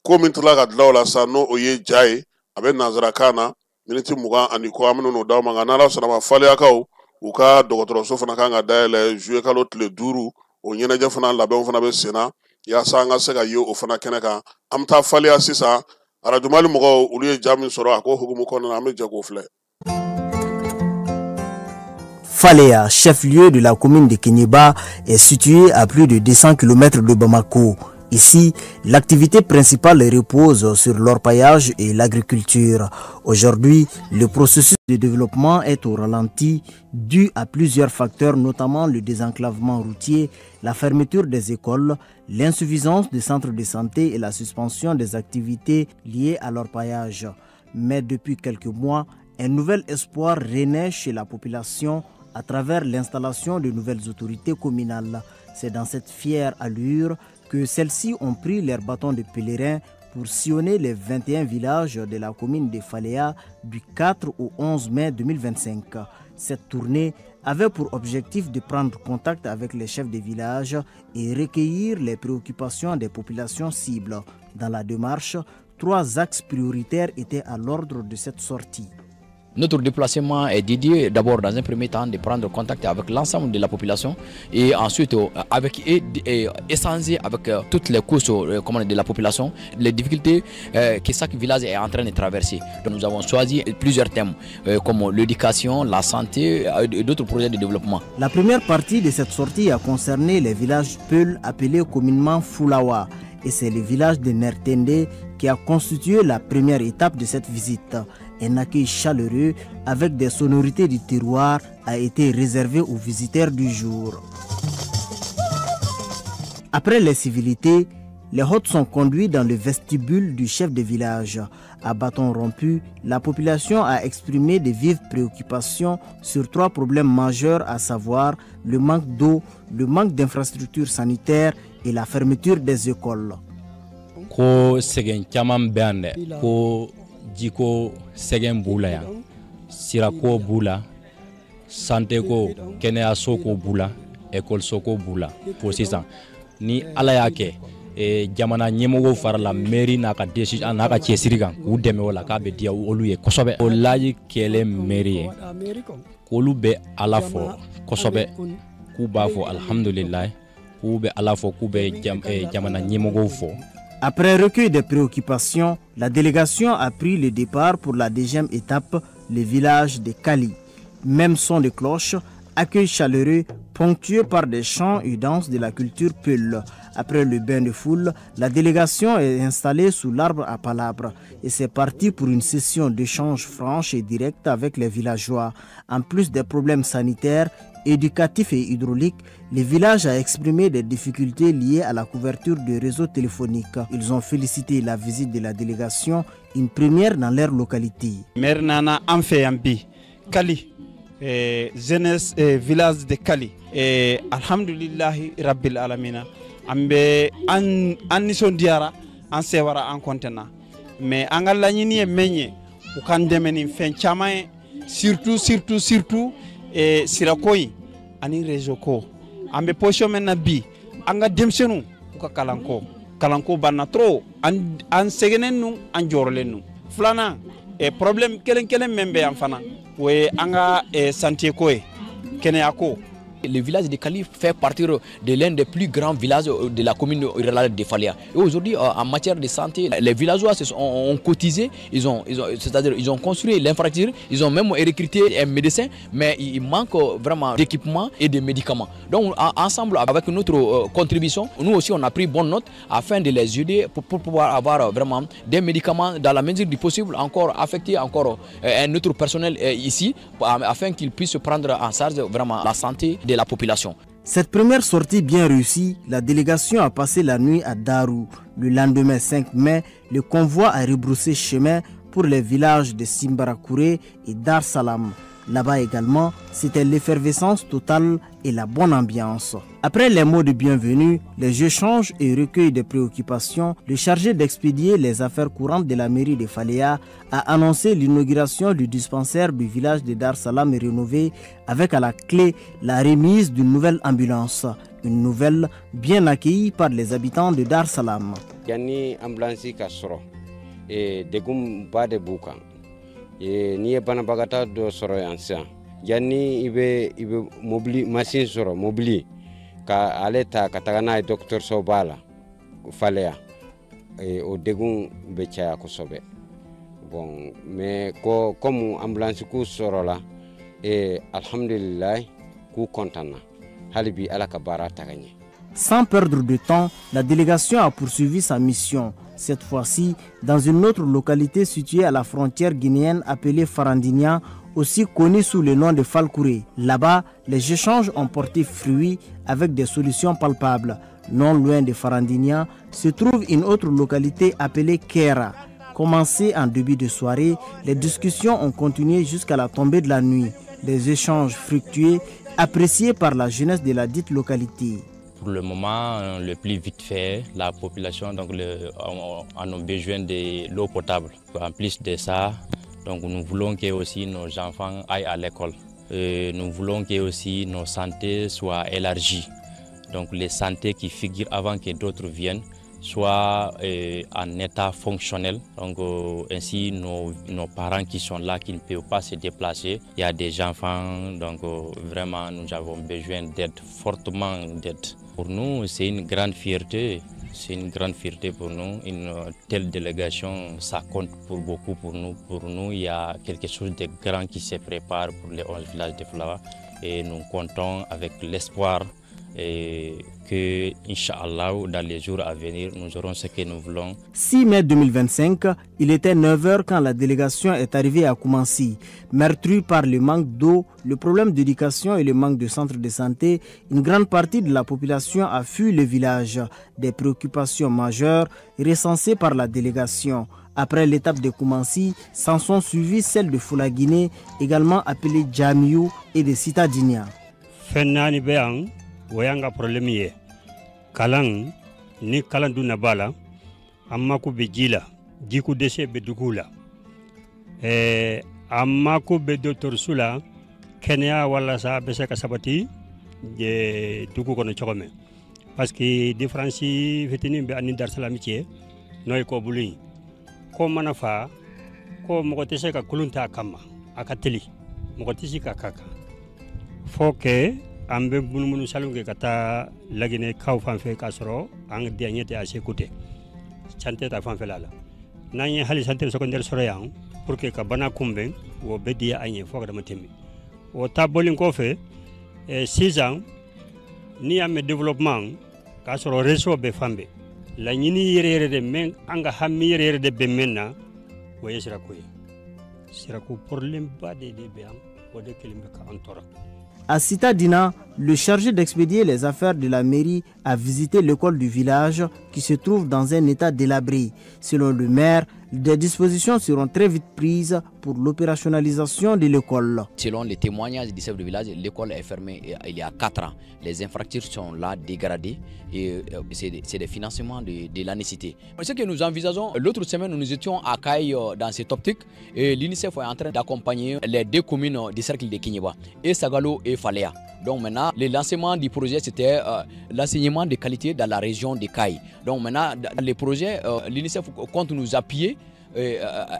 Ko min tilala ka dilan o la sa, n'o o ye ja ye, a bɛ nanzarakan na miniti 20 ani kɔ, an bɛna n'o d'aw ma. Nka n'Ala sɔnna ma, Faleyakaw u ka dɔgɔtɔrɔso fana kan ka dayɛlɛ juillet kalo tile 5, o ɲɛnajɛ fana labɛnw fana bɛ sen na yaasa an ka se ka ye o fana kɛnɛ kan. An bɛ taa Faleya sisan, arajo Mali mɔgɔw olu ye ja min sɔrɔ a ko hukumu kɔnɔna na, an bɛ jɛ k'o filɛ. Faléa, chef-lieu de la commune de Kéniéba, est situé à plus de 200 km de Bamako. Ici, l'activité principale repose sur l'orpaillage et l'agriculture. Aujourd'hui, le processus de développement est au ralenti dû à plusieurs facteurs, notamment le désenclavement routier, la fermeture des écoles, l'insuffisance des centres de santé et la suspension des activités liées à l'orpaillage. Mais depuis quelques mois, un nouvel espoir renaît chez la population à travers l'installation de nouvelles autorités communales. C'est dans cette fière allure que celles-ci ont pris leur bâton de pèlerin pour sillonner les 21 villages de la commune de Faléa du 4 au 11 mai 2025. Cette tournée avait pour objectif de prendre contact avec les chefs de village et recueillir les préoccupations des populations cibles. Dans la démarche, 3 axes prioritaires étaient à l'ordre de cette sortie. Notre déplacement est dédié d'abord dans un premier temps de prendre contact avec l'ensemble de la population et ensuite avec, et échanger avec toutes les couches de la population, les difficultés que chaque village est en train de traverser. Donc nous avons choisi plusieurs thèmes comme l'éducation, la santé et d'autres projets de développement. La première partie de cette sortie a concerné les villages Peul appelés communément Foulawa. Et c'est le village de Nertende qui a constitué la première étape de cette visite. Un accueil chaleureux avec des sonorités du terroir a été réservé aux visiteurs du jour. Après les civilités, les hôtes sont conduits dans le vestibule du chef de village. À bâton rompu, la population a exprimé de vives préoccupations sur 3 problèmes majeurs, à savoir le manque d'eau, le manque d'infrastructures sanitaires et la fermeture des écoles. Ko sɛgɛn caman bɛ yan dɛ, ko jiko sɛgɛn b'u la yan, sirako b'u la, santé ko, kɛnɛyaso ko b'u la, ekɔliso ko b'u la. Fo sisan ni Ala y'a kɛ jamana ɲɛmɔgɔw farala mairie n'a ka décision n'a ka cɛsiri kan k'u dɛmɛ o la, k'a bɛ diya olu ye kosɛbɛ. O laji kɛlen mairie ye k'olu bɛ Ala fɔ kosɛbɛ, k'u b'a fɔ alhamdulilayi, k'u bɛ Ala fɔ, k'u bɛ jamana ɲɛmɔgɔw fɔ. Après recueil des préoccupations, la délégation a pris le départ pour la deuxième étape, le village de Kali. Même son de cloche, accueil chaleureux, ponctué par des chants et danses de la culture Peul. Après le bain de foule, la délégation est installée sous l'arbre à palabres et c'est parti pour une session d'échange franche et directe avec les villageois. En plus des problèmes sanitaires, éducatifs et hydrauliques, le village a exprimé des difficultés liées à la couverture de réseaux téléphoniques. Ils ont félicité la visite de la délégation, une première dans leur localité. Maire nana an fɛ yan bi Kali, jeunesse village de Kali, alhamdulillahi rabbil alamina, an bɛ an nisɔndiyara, an sewara, an kɔntɛnna, mais an ka laɲini ye min ye, u k'an dɛmɛ ni fɛn caman ye, surtout surtout surtout sirako in ani réseau ko. An bɛ position min na bi, an ka denmisɛnninw u ka kalanko banna trop, an sɛgɛnnen nu, an jɔrɔlen nu. Filanan, problème kelen kelen min bɛ yan fana, o ye an ka santé ko ye, kɛnɛya ko. Le village de Kali fait partie de l'un des plus grands villages de la commune rurale de Faléa. Et aujourd'hui, en matière de santé, les villageois se sont, ont cotisé, c'est-à-dire ils ont construit l'infrastructure, ils ont même recruté un médecin, mais il manque vraiment d'équipements et de médicaments. Donc, ensemble, avec notre contribution, nous aussi, on a pris bonne note afin de les aider pour pouvoir avoir vraiment des médicaments dans la mesure du possible, encore affecter encore un autre personnel ici, afin qu'ils puissent prendre en charge vraiment la santé de la population. Cette première sortie bien réussie, la délégation a passé la nuit à Darou. Le lendemain 5 mai, le convoi a rebroussé chemin pour les villages de Simbarakouré et Dar Salam. Là-bas également, c'était l'effervescence totale et la bonne ambiance. Après les mots de bienvenue, les échanges et recueil des préoccupations, le chargé d'expédier les affaires courantes de la mairie de Faléa a annoncé l'inauguration du dispensaire du village de Dar Salam rénové avec à la clé la remise d'une nouvelle ambulance. Une nouvelle bien accueillie par les habitants de Dar Salam. N'i ye banabagatɔ dɔ sɔrɔ yan sisan, yanni i bɛ mobili masin sɔrɔ, mobili ka ale ta ka taga n'a ye dɔgɔtɔrɔsoba la Faléa, o degun bɛ caya kosɛbɛ. Bon, mais ko comme ambulance ko sɔrɔla, alhamdulilayi, k'u kɔntanna, hali bi Ala ka baara taga ɲɛ. Sans perdre de temps, la délégation a poursuivi sa mission, cette fois-ci dans une autre localité située à la frontière guinéenne appelée Farandinia, aussi connue sous le nom de Falkouré. Là-bas, les échanges ont porté fruit avec des solutions palpables. Non loin de Farandinia se trouve une autre localité appelée Kera. Commencées en début de soirée, les discussions ont continué jusqu'à la tombée de la nuit. Des échanges fructueux appréciés par la jeunesse de la dite localité. Pour le moment, le plus vite fait, la population donc, en a besoin de l'eau potable. En plus de ça, donc, nous voulons que aussi nos enfants aillent à l'école. Nous voulons que aussi nos santé soient élargies. Donc les santé qui figurent avant que d'autres viennent soient en état fonctionnel. Donc ainsi nos parents qui sont là, qui ne peuvent pas se déplacer, il y a des enfants, donc vraiment nous avons besoin d'aide, fortement d'aide. Pour nous, c'est une grande fierté. C'est une grande fierté pour nous. Une telle délégation, ça compte pour beaucoup pour nous. Pour nous, il y a quelque chose de grand qui se prépare pour les 11 villages de Flawa. Et nous comptons avec l'espoir que, Inch'Allah, dans les jours à venir, nous aurons ce que nous voulons. 6 mai 2025, il était 9h quand la délégation est arrivée à Koumassi. Meurtrie par le manque d'eau, le problème d'éducation et le manque de centres de santé, une grande partie de la population a fui le village. Des préoccupations majeures recensées par la délégation. Après l'étape de Koumassi, s'en sont suivies celles de Foulaguiné, également appelée Djamiou, et de Citadinia. O y'an ka problème ye kalan ni kalan dunna ba la an mako bɛ ji la jiko dɛsɛ bɛ dugu la an mako bɛ dɔgɔtɔrɔso la kɛnɛya walasa a bɛ se ka sabati dugu kɔnɔ cogo min parce que différence fitinin bɛ an ni Dar-Salam cɛ n'o ye kɔbolo ye ko mana fa ko mɔgɔ tɛ se ka kulun ta a kama a ka teli mɔgɔ tɛ se ka k'a kan fo que an bɛ munumunu salon kɛ ka taa Laginɛkaw fan fɛ k'a sɔrɔ an diyaɲɛ tɛ a seko tɛ santé ta fanfɛla la n'an ye hali centre secondaire sɔrɔ yan pour que ka bana kunbɛn o bɛ diya an ye fo ka dama tɛmɛ o ta bɔlen kɔfɛ sisan n'i y'a mɛn développement k'a sɔrɔ réseau bɛ fan bɛɛ laɲini yɛrɛ yɛrɛ de mɛn an ka hami yɛrɛ yɛrɛ de bɛ mɛn na o ye sirako ye sirako problème ba de bɛ yan o de kelen bɛ ka an tɔɔrɔ. À Citadina, le chargé d'expédier les affaires de la mairie a visité l'école du village qui se trouve dans un état délabré. Selon le maire, des dispositions seront très vite prises pour l'opérationnalisation de l'école. Selon les témoignages du chef de village, l'école est fermée il y a 4 ans. Les infrastructures sont là dégradées et c'est des financements de l'ANICité. Ce que nous envisageons, l'autre semaine nous étions à Kayes dans cette optique et l'UNICEF est en train d'accompagner les 2 communes du cercle de Kéniéba, et Sagalo et Faléa. Donc maintenant, le lancement du projet, c'était l'enseignement de qualité dans la région de Kayes. Donc maintenant, dans les projets, l'UNICEF compte nous appuyer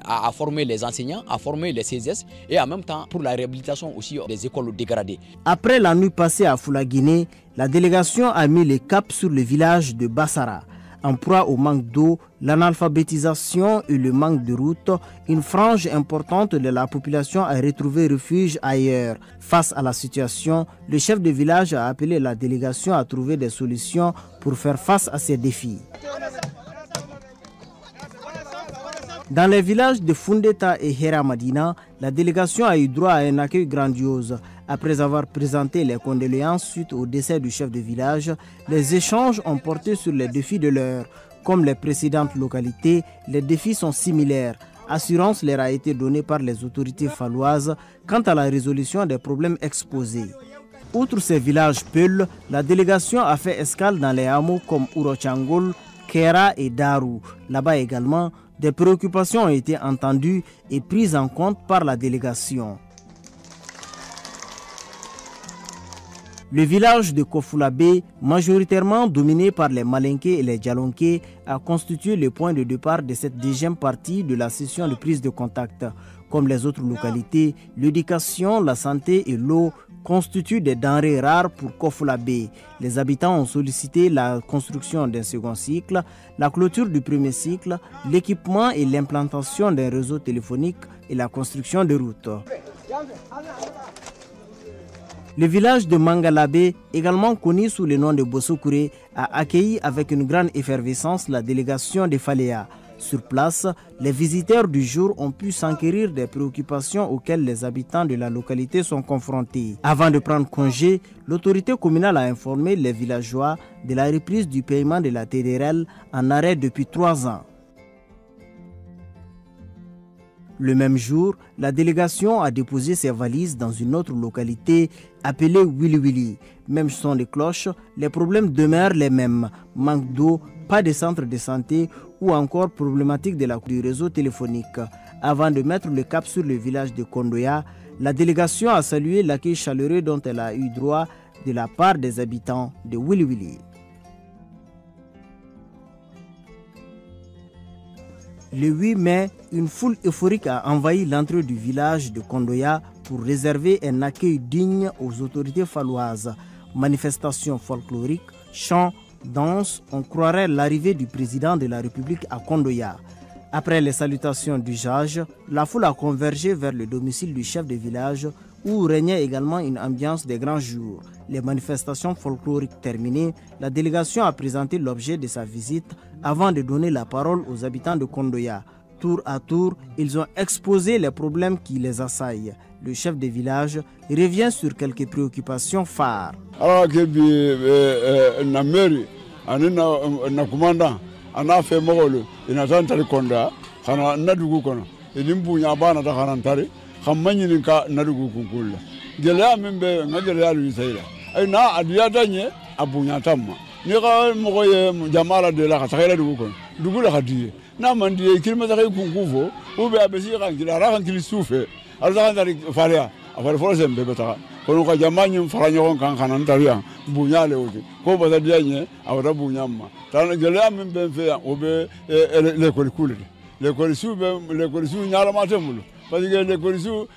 à former les enseignants, à former les CSS et en même temps pour la réhabilitation aussi des écoles dégradées. Après la nuit passée à Foulaguiné, la délégation a mis le cap sur le village de Bassara. En proie au manque d'eau, l'analphabétisation et le manque de routes, une frange importante de la population a retrouvé refuge ailleurs. Face à la situation, le chef de village a appelé la délégation à trouver des solutions pour faire face à ces défis. Dans les villages de Fundeta et Hera Madina, la délégation a eu droit à un accueil grandiose. Après avoir présenté les condoléances suite au décès du chef de village, les échanges ont porté sur les défis de l'heure. Comme les précédentes localités, les défis sont similaires. Assurance leur a été donnée par les autorités falloises quant à la résolution des problèmes exposés. Outre ces villages peuls, la délégation a fait escale dans les hameaux comme Urochangol, Kera et Darou. Là-bas également, des préoccupations ont été entendues et prises en compte par la délégation. Le village de Kofoulabé, majoritairement dominé par les Malinké et les Djalonké, a constitué le point de départ de cette deuxième partie de la session de prise de contact. Comme les autres localités, l'éducation, la santé et l'eau constituent des denrées rares pour Kofoulabé. Les habitants ont sollicité la construction d'un second cycle, la clôture du premier cycle, l'équipement et l'implantation d'un réseau téléphonique et la construction de routes. Le village de Mangalabé, également connu sous le nom de Bossokouré, a accueilli avec une grande effervescence la délégation de Faléa. Sur place, les visiteurs du jour ont pu s'enquérir des préoccupations auxquelles les habitants de la localité sont confrontés. Avant de prendre congé, l'autorité communale a informé les villageois de la reprise du paiement de la TDRL en arrêt depuis 3 ans. Le même jour, la délégation a déposé ses valises dans une autre localité appelée Wiliwili. Même son de cloche, les problèmes demeurent les mêmes. Manque d'eau, pas de centre de santé ou encore problématique du réseau téléphonique. Avant de mettre le cap sur le village de Kondoya, la délégation a salué l'accueil chaleureux dont elle a eu droit de la part des habitants de Wiliwili. Le 8 mai, une foule euphorique a envahi l'entrée du village de Kondoya pour réserver un accueil digne aux autorités falloises. Manifestations folkloriques, chants, danses, on croirait l'arrivée du président de la République à Kondoya. Après les salutations d'usage, la foule a convergé vers le domicile du chef de village où régnait également une ambiance des grands jours. Les manifestations folkloriques terminées, la délégation a présenté l'objet de sa visite avant de donner la parole aux habitants de Kondoya. Tour à tour, ils ont exposé les problèmes qui les assaillent. Le chef de village revient sur quelques préoccupations phares. Gɛlɛya min bɛ n ka gɛlɛya de bɛ la ayi n'a a diya tɛ ɲɛ a bonya t'a ma n'i ka mɔgɔ ye jama la de la ka taga yɛlɛ dugu kɔnɔ dugu la ka di ye n'a man di ye i kiri ma taga i kun kun fɔ ou bien a bɛ se ka kili a ka kili su fɛ a bɛ taga fariya a fari fɔlɔ sen bɛɛ bɛ taga kɔnɔ ka jama ɲin fara ɲɔgɔn kan ka na n tari yan bonya le o de ko bata diya ɲɛ a bɛ taa bonya ma gɛlɛya min bɛ n fɛ yan o bɛ lekɔli ku le lekɔlisu bɛ lekɔlisu ɲalama tɛ n bolo parce que lekɔlisu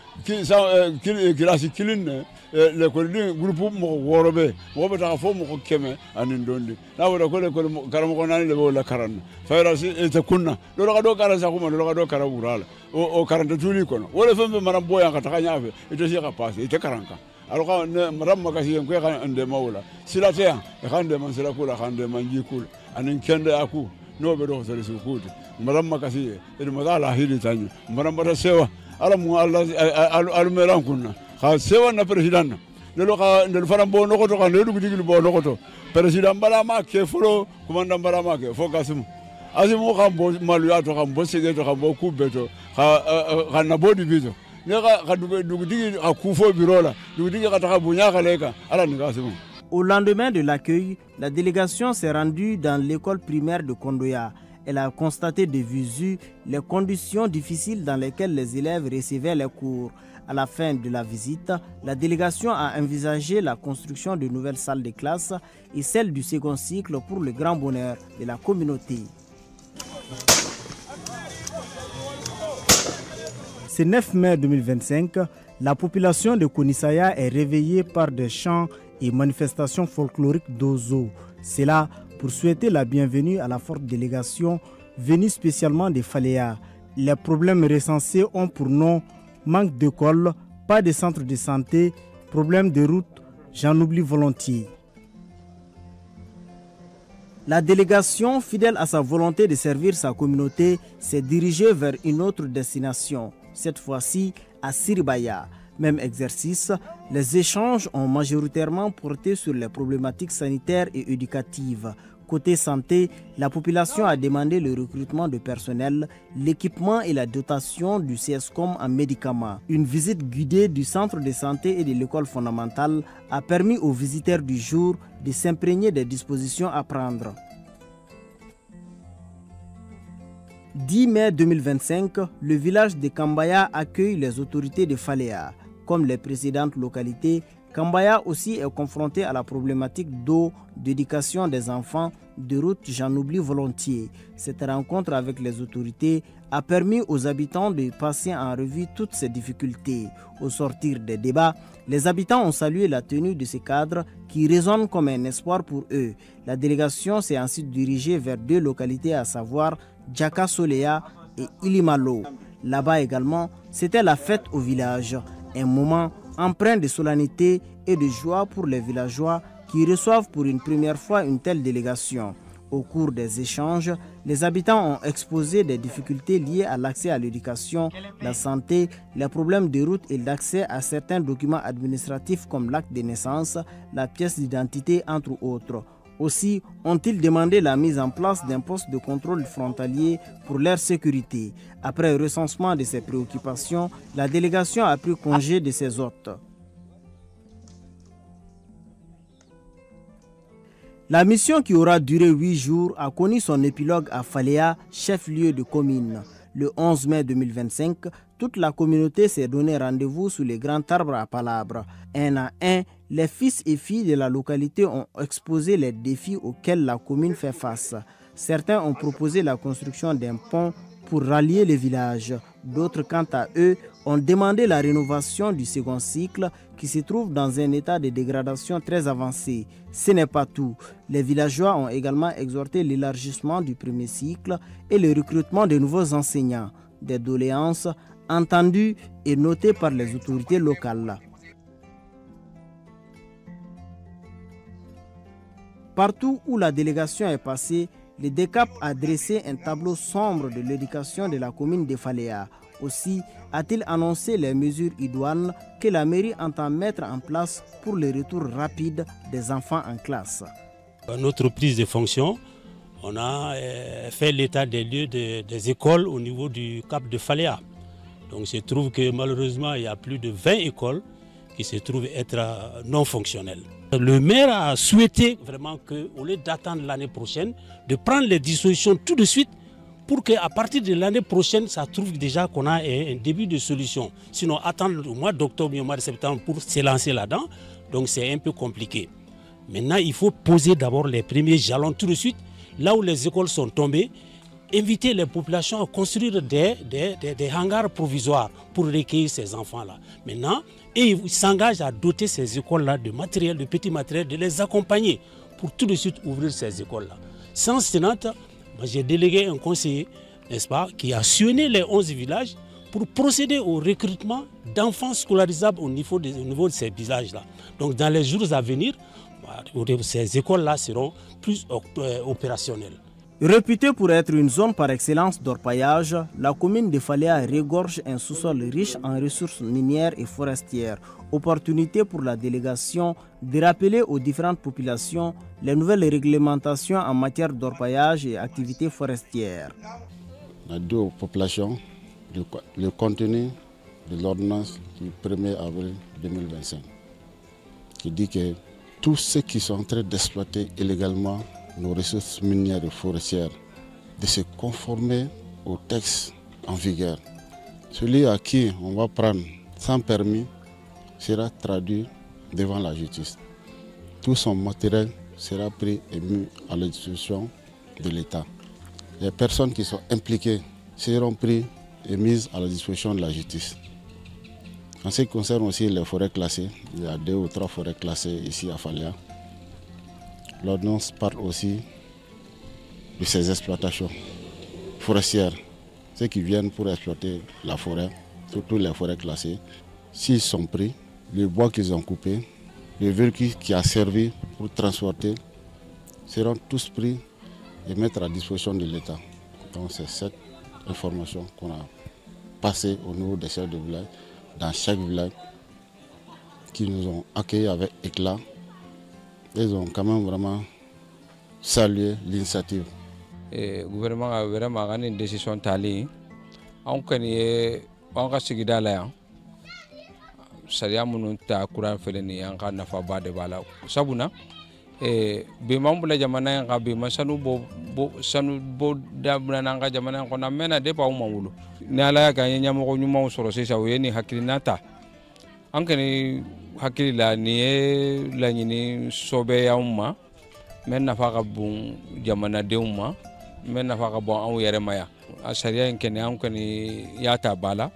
kilasi kelen ne lekɔliden groupe mɔgɔ 6 bɛ mɔgɔ bɛ taga fo mɔgɔ 100 ani dɔɔnin n'a fɔra ko lekɔli karamɔgɔ 4 de b'o la karan na fayirasi tɛ kun na dɔ ka dɔ karan sakuma dɔ ka dɔ karan wura la o karan tɛ tuli kɔnɔ o de fɛn fɛn mana bɔ yan ka taga ɲɛfɛ i tɛ se ka passe i tɛ karan kan alors ka ne madame Makasi ye ko e ka n dɛmɛ o la sira tɛ yan e ka n dɛmɛ sirako la ka n dɛmɛ jiko la ani kɛnɛya ko n'o bɛ dɔgɔtɔrɔso ko de madame Makasi ye e ma taa lahiri ta ɲɛ madame Bata sewa ala mu ala kunna ka sewa na président na lelo ka ndel fana bo nokoto ka ndu dugutigi bo nokoto président bala ma ke folo commandant bala ma ke fo kasimu asimu ka bo maluya to ka bo sege to ka bo kube to ka na bodi bizo ne ka dugutigi ka kufo bureau la dugutigi ka ta bunya ka leka ala ni kasimu. Au lendemain de l'accueil, la délégation s'est rendue dans l'école primaire de Kondoya. Elle a constaté de visu les conditions difficiles dans lesquelles les élèves recevaient les cours. À la fin de la visite, la délégation a envisagé la construction de nouvelles salles de classe et celle du second cycle pour le grand bonheur de la communauté. Ce 9 mai 2025, la population de Konisaya est réveillée par des chants et manifestations folkloriques d'Ozo. C'est là pour souhaiter la bienvenue à la forte délégation venue spécialement de Faléa. Les problèmes recensés ont pour nom manque d'école, pas de centre de santé, problème de route, j'en oublie volontiers. La délégation, fidèle à sa volonté de servir sa communauté, s'est dirigée vers une autre destination, cette fois-ci à Siribaya. Même exercice, les échanges ont majoritairement porté sur les problématiques sanitaires et éducatives. Côté santé, la population a demandé le recrutement de personnel, l'équipement et la dotation du CSCOM en médicaments. Une visite guidée du centre de santé et de l'école fondamentale a permis aux visiteurs du jour de s'imprégner des dispositions à prendre. 10 mai 2025, le village de Kambaya accueille les autorités de Faléa. Comme les précédentes localités, Kambaya aussi est confronté à la problématique d'eau, d'éducation des enfants, de route, j'en oublie volontiers. Cette rencontre avec les autorités a permis aux habitants de passer en revue toutes ces difficultés. Au sortir des débats, les habitants ont salué la tenue de ces cadres qui résonne comme un espoir pour eux. La délégation s'est ensuite dirigée vers deux localités, à savoir Djaka Solea et Ilimalo. Là-bas également, c'était la fête au village. Un moment empreint de solennité et de joie pour les villageois qui reçoivent pour une première fois une telle délégation. Au cours des échanges, les habitants ont exposé des difficultés liées à l'accès à l'éducation, la santé, les problèmes de route et l'accès à certains documents administratifs comme l'acte de naissance, la pièce d'identité, entre autres. Aussi ont-ils demandé la mise en place d'un poste de contrôle frontalier pour leur sécurité. Après recensement de ces préoccupations, la délégation a pris congé de ses hôtes. La mission qui aura duré 8 jours a connu son épilogue à Faléa, chef-lieu de commune. Le 11 mai 2025, toute la communauté s'est donné rendez-vous sous les grands arbres à palabres. Un à un, les fils et filles de la localité ont exposé les défis auxquels la commune fait face. Certains ont proposé la construction d'un pont pour rallier les villages. D'autres, quant à eux, ont demandé la rénovation du second cycle qui se trouve dans un état de dégradation très avancé. Ce n'est pas tout. Les villageois ont également exhorté l'élargissement du premier cycle et le recrutement de nouveaux enseignants. Des doléances entendues et notées par les autorités locales. Partout où la délégation est passée, le DECAP a dressé un tableau sombre de l'éducation de la commune de Faléa. Aussi a-t-il annoncé les mesures idoines que la mairie entend mettre en place pour le retour rapide des enfants en classe. À notre prise de fonction, on a fait l'état des lieux des écoles au niveau du Cap de Faléa. Donc il se trouve que malheureusement, il y a plus de 20 écoles qui se trouvent être non fonctionnelles. Le maire a souhaité vraiment qu'au lieu d'attendre l'année prochaine, de prendre les dispositions tout de suite pour qu'à partir de l'année prochaine, ça trouve déjà qu'on a un début de solution. Sinon, attendre au mois d'octobre et au mois de septembre pour s'élancer là-dedans, donc c'est un peu compliqué. Maintenant, il faut poser d'abord les premiers jalons tout de suite, là où les écoles sont tombées, inviter les populations à construire des hangars provisoires pour recueillir ces enfants-là. Maintenant, et ils s'engagent à doter ces écoles-là de matériel, de petits matériels, de les accompagner pour tout de suite ouvrir ces écoles-là. Sans tenante, j'ai délégué un conseiller, n'est-ce pas, qui a sillonné les 11 villages pour procéder au recrutement d'enfants scolarisables au niveau de ces villages-là. Donc dans les jours à venir, ces écoles-là seront plus opérationnelles. Réputée pour être une zone par excellence d'orpaillage, la commune de Faléa regorge un sous-sol riche en ressources minières et forestières. Opportunité pour la délégation de rappeler aux différentes populations les nouvelles réglementations en matière d'orpaillage et activités forestières. On a dit aux populations le contenu de l'ordonnance du 1er avril 2025 qui dit que tous ceux qui sont en train d'exploiter illégalement nos ressources minières et forestières, de se conformer au texte en vigueur. Celui à qui on va prendre sans permis sera traduit devant la justice. Tout son matériel sera pris et mis à la disposition de l'État. Les personnes qui sont impliquées seront prises et mises à la disposition de la justice. En ce qui concerne aussi les forêts classées, il y a 2 ou 3 forêts classées ici à Faléa. L'ordonnance parle aussi de ces exploitations forestières. Ceux qui viennent pour exploiter la forêt, surtout les forêts classées, s'ils sont pris, le bois qu'ils ont coupé, le véhicule qui a servi pour transporter, seront tous pris et mettre à disposition de l'État. Donc c'est cette information qu'on a passée au niveau des chefs de village, dans chaque village, qui nous ont accueillis avec éclat. Ils ont quand même vraiment salué l'initiative. Le gouvernement a vraiment pris une décision tali. On connaît, on a sigida là. Sariya minnu ta kuran filɛ nin ye an ka nafaba de b'a la sabuna bi m'an bila jamana in kan bi ma sanu bɔ daminɛ an ka jamana in kɔnɔ a mɛnna depuis anw ma wolo ni Ala y'a kɛ an ye ɲɛmɔgɔ ɲumanw sɔrɔ sisan u ye nin hakilina ta an kɔni hakili la nin ye laɲini sɔbɛ y'anw ma mɛ nafa ka bon jamanadenw ma mɛ nafa ka bon anw yɛrɛ ma yan a sariya in kɛnɛ an kɔni y'a ta ba la.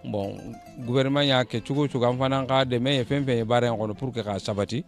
Bon, gouvernement y'a kɛ cogo o cogo an fana ka dɛmɛ ye fɛn fɛn ye baara in kɔnɔ pour que k'a sabati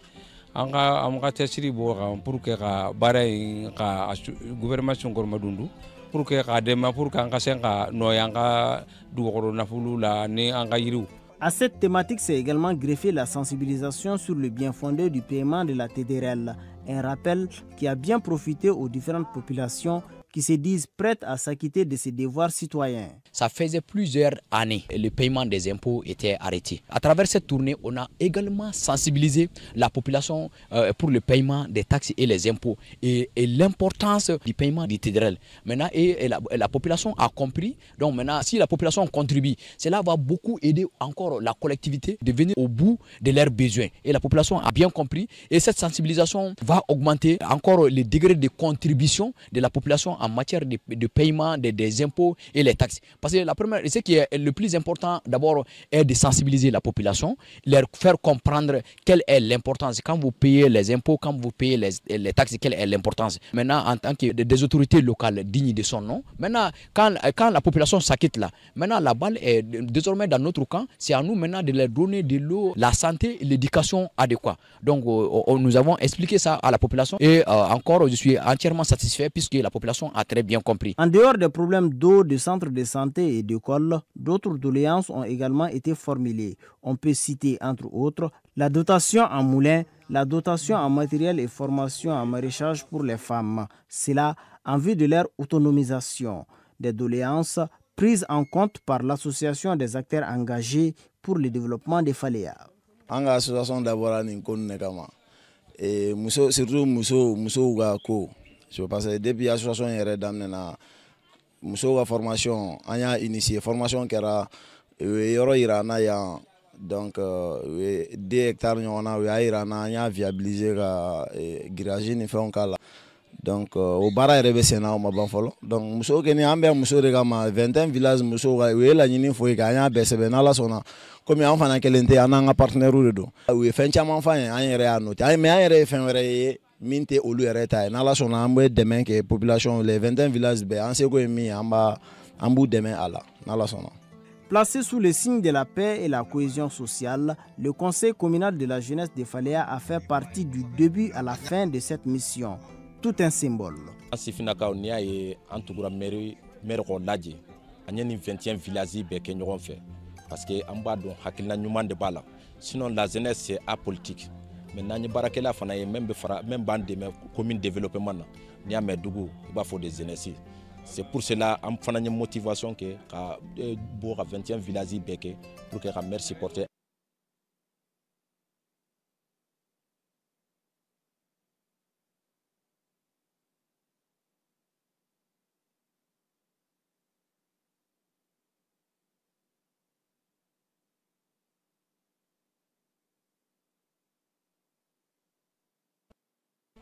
an ka cɛsiri bɔ kan pour que ka baara in ka gouvernement senkɔrɔma dundun pour que k'a dɛmɛ pour que an ka se ka nɔgɔya an ka dugukolo nafolo la ni an ka yiriw. À cette thématique s'est également greffée la sensibilisation sur le bien fondé du paiement de la TDRL, un rappel qui a bien profité aux différentes populations qui se disent prêtes à s'acquitter de ses devoirs citoyens. Ça faisait plusieurs années que le paiement des impôts était arrêté. À travers cette tournée, on a également sensibilisé la population pour le paiement des taxes et les impôts et l'importance du paiement du TDRL. Maintenant, la population a compris. Donc maintenant, si la population contribue, cela va beaucoup aider encore la collectivité de venir au bout de leurs besoins. Et la population a bien compris. Et cette sensibilisation va augmenter encore le degré de contribution de la population en matière de paiement des impôts et les taxes. Parce que la première, ce qui est le plus important d'abord est de sensibiliser la population, leur faire comprendre quelle est l'importance. Quand vous payez les impôts, quand vous payez les taxes, quelle est l'importance. Maintenant, en tant que des autorités locales dignes de son nom, maintenant, quand la population s'acquitte là, maintenant la balle est désormais dans notre camp. C'est à nous maintenant de leur donner de l'eau, la santé et l'éducation adéquate. Donc, nous avons expliqué ça à la population et encore, je suis entièrement satisfait puisque la population a très bien compris. En dehors des problèmes d'eau, de centres de santé et d'écoles, d'autres doléances ont également été formulées. On peut citer entre autres la dotation en moulins, la dotation en matériel et formation en maraîchage pour les femmes. Cela en vue de leur autonomisation. Des doléances prises en compte par l'association des acteurs engagés pour le développement des Faléa. An ka association dabɔra nin ko ninnu de kama muso surtout musow ka ko parce que depuis association yɛrɛ daminɛna musow ka formation an y'a initier formation kɛra u ye yɔrɔ yira an na yan donc u ye 2 hectares ɲɔgɔn na u y'a yira an na an y'a viabiliser ka grillage ni fɛnw k'a la donc o baara yɛrɛ bɛ sen na o ma ban fɔlɔ donc musow kɔni an bɛ muso de kama 21 villages musow ka u ye laɲini foyi kɛ an y'a bɛɛ sɛbɛn n'Ala sɔnna komi an fana kelen tɛ an n'an ka partenaires de don u ye fɛn caman f'an ye an yɛrɛ y'a noté mais an yɛrɛ ye fɛn wɛrɛ ye min tɛ olu yɛrɛ ta ye n'Ala sɔnna an bɛ dɛmɛ kɛ population les 21 villages bɛɛ an seko ye min ye an b'u dɛmɛ a la n'Ala sɔnna. Placé sous le signe de la paix et la cohésion sociale, le Conseil communal de la jeunesse de Faléa a fait partie du début à la fin de cette mission. Tout un symbole. An sifinnakaw n'i y'a ye an tugura maire kɔ lajɛ an ye nin 21 villages bɛɛ kɛ ɲɔgɔn fɛ parce que an b'a dɔn hakilina ɲuman de b'a la sinon la jeunesse c'est apolitique mais n'an ye baarakɛla fana ye même b'an dɛmɛ commune développement na n'i y'a mɛn dugu i b'a fɔ de jeunesse c'est pour cela an fana ye motivation kɛ ka bɔ ka 21 villages bɛɛ kɛ pour que ka maire supporter.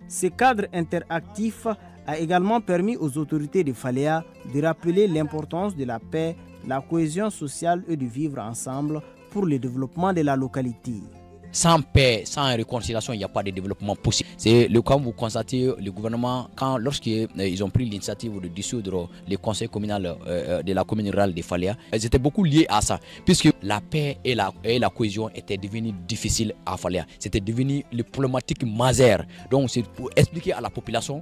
Ce cadre interactif a également permis aux autorités de Faléa de rappeler l'importance de la paix, la cohésion sociale et de vivre ensemble pour le développement de la localité. Sans paix, sans réconciliation, il n'y a pas de développement possible. C'est le cas où vous constatez le gouvernement, lorsqu'ils ont pris l'initiative de dissoudre le conseil communal de la commune rurale de Faléa, ils étaient beaucoup liés à ça, puisque la paix et la cohésion étaient devenues difficiles à Faléa. C'était devenu le problématique majeur. Donc c'est pour expliquer à la population,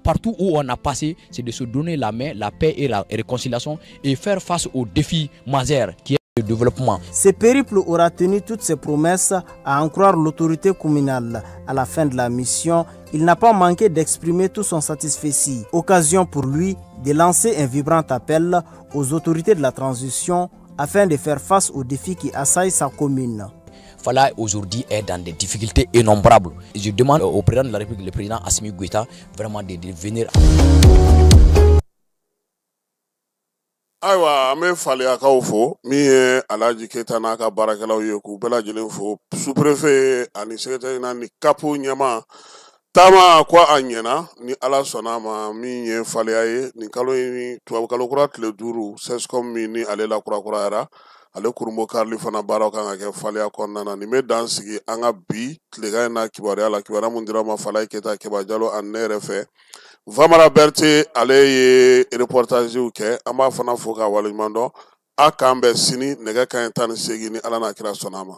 partout où on a passé, c'est de se donner la main, la paix et la réconciliation et faire face aux défis majeurs qui est le développement. Ce périple aura tenu toutes ses promesses à en croire l'autorité communale. À la fin de la mission, il n'a pas manqué d'exprimer tout son satisfecit. Occasion pour lui de lancer un vibrant appel aux autorités de la transition afin de faire face aux défis qui assaillent sa commune. Faléa aujourd'hui est dans des difficultés innombrables. Je demande au président de la République, le président Assimi Goïta, vraiment de venir. Ayiwa an bɛ Faléakaw fo min ye Alhaji Keyita n'a ka baarakɛlaw ye k'u bɛɛ lajɛlen fo sous-préfet ani secrétaire général ni CAP ɲɛmaa taama ko a ɲɛna ni Ala sɔnna a ma min ye Faléa ye nin kalo in tubabukalo kura tile 5 CSCOM min ni ale lakurakurayara ale kurunbo karili fana baaraw kan ka kɛ Faléa kɔnɔna na nin bɛ dan sigi an ka bi tilegan in na kibaruya la kibaruya mun dira ma Falaye Keyita Keba Jalo ani ne yɛrɛ fɛ Vamara Berete ale ye reportage kɛ an b'a fana fo k'a waleɲuman dɔn a k'an bɛn sini nɛgɛ kanɲɛ 18 ni Ala n'a kira sɔnna a ma.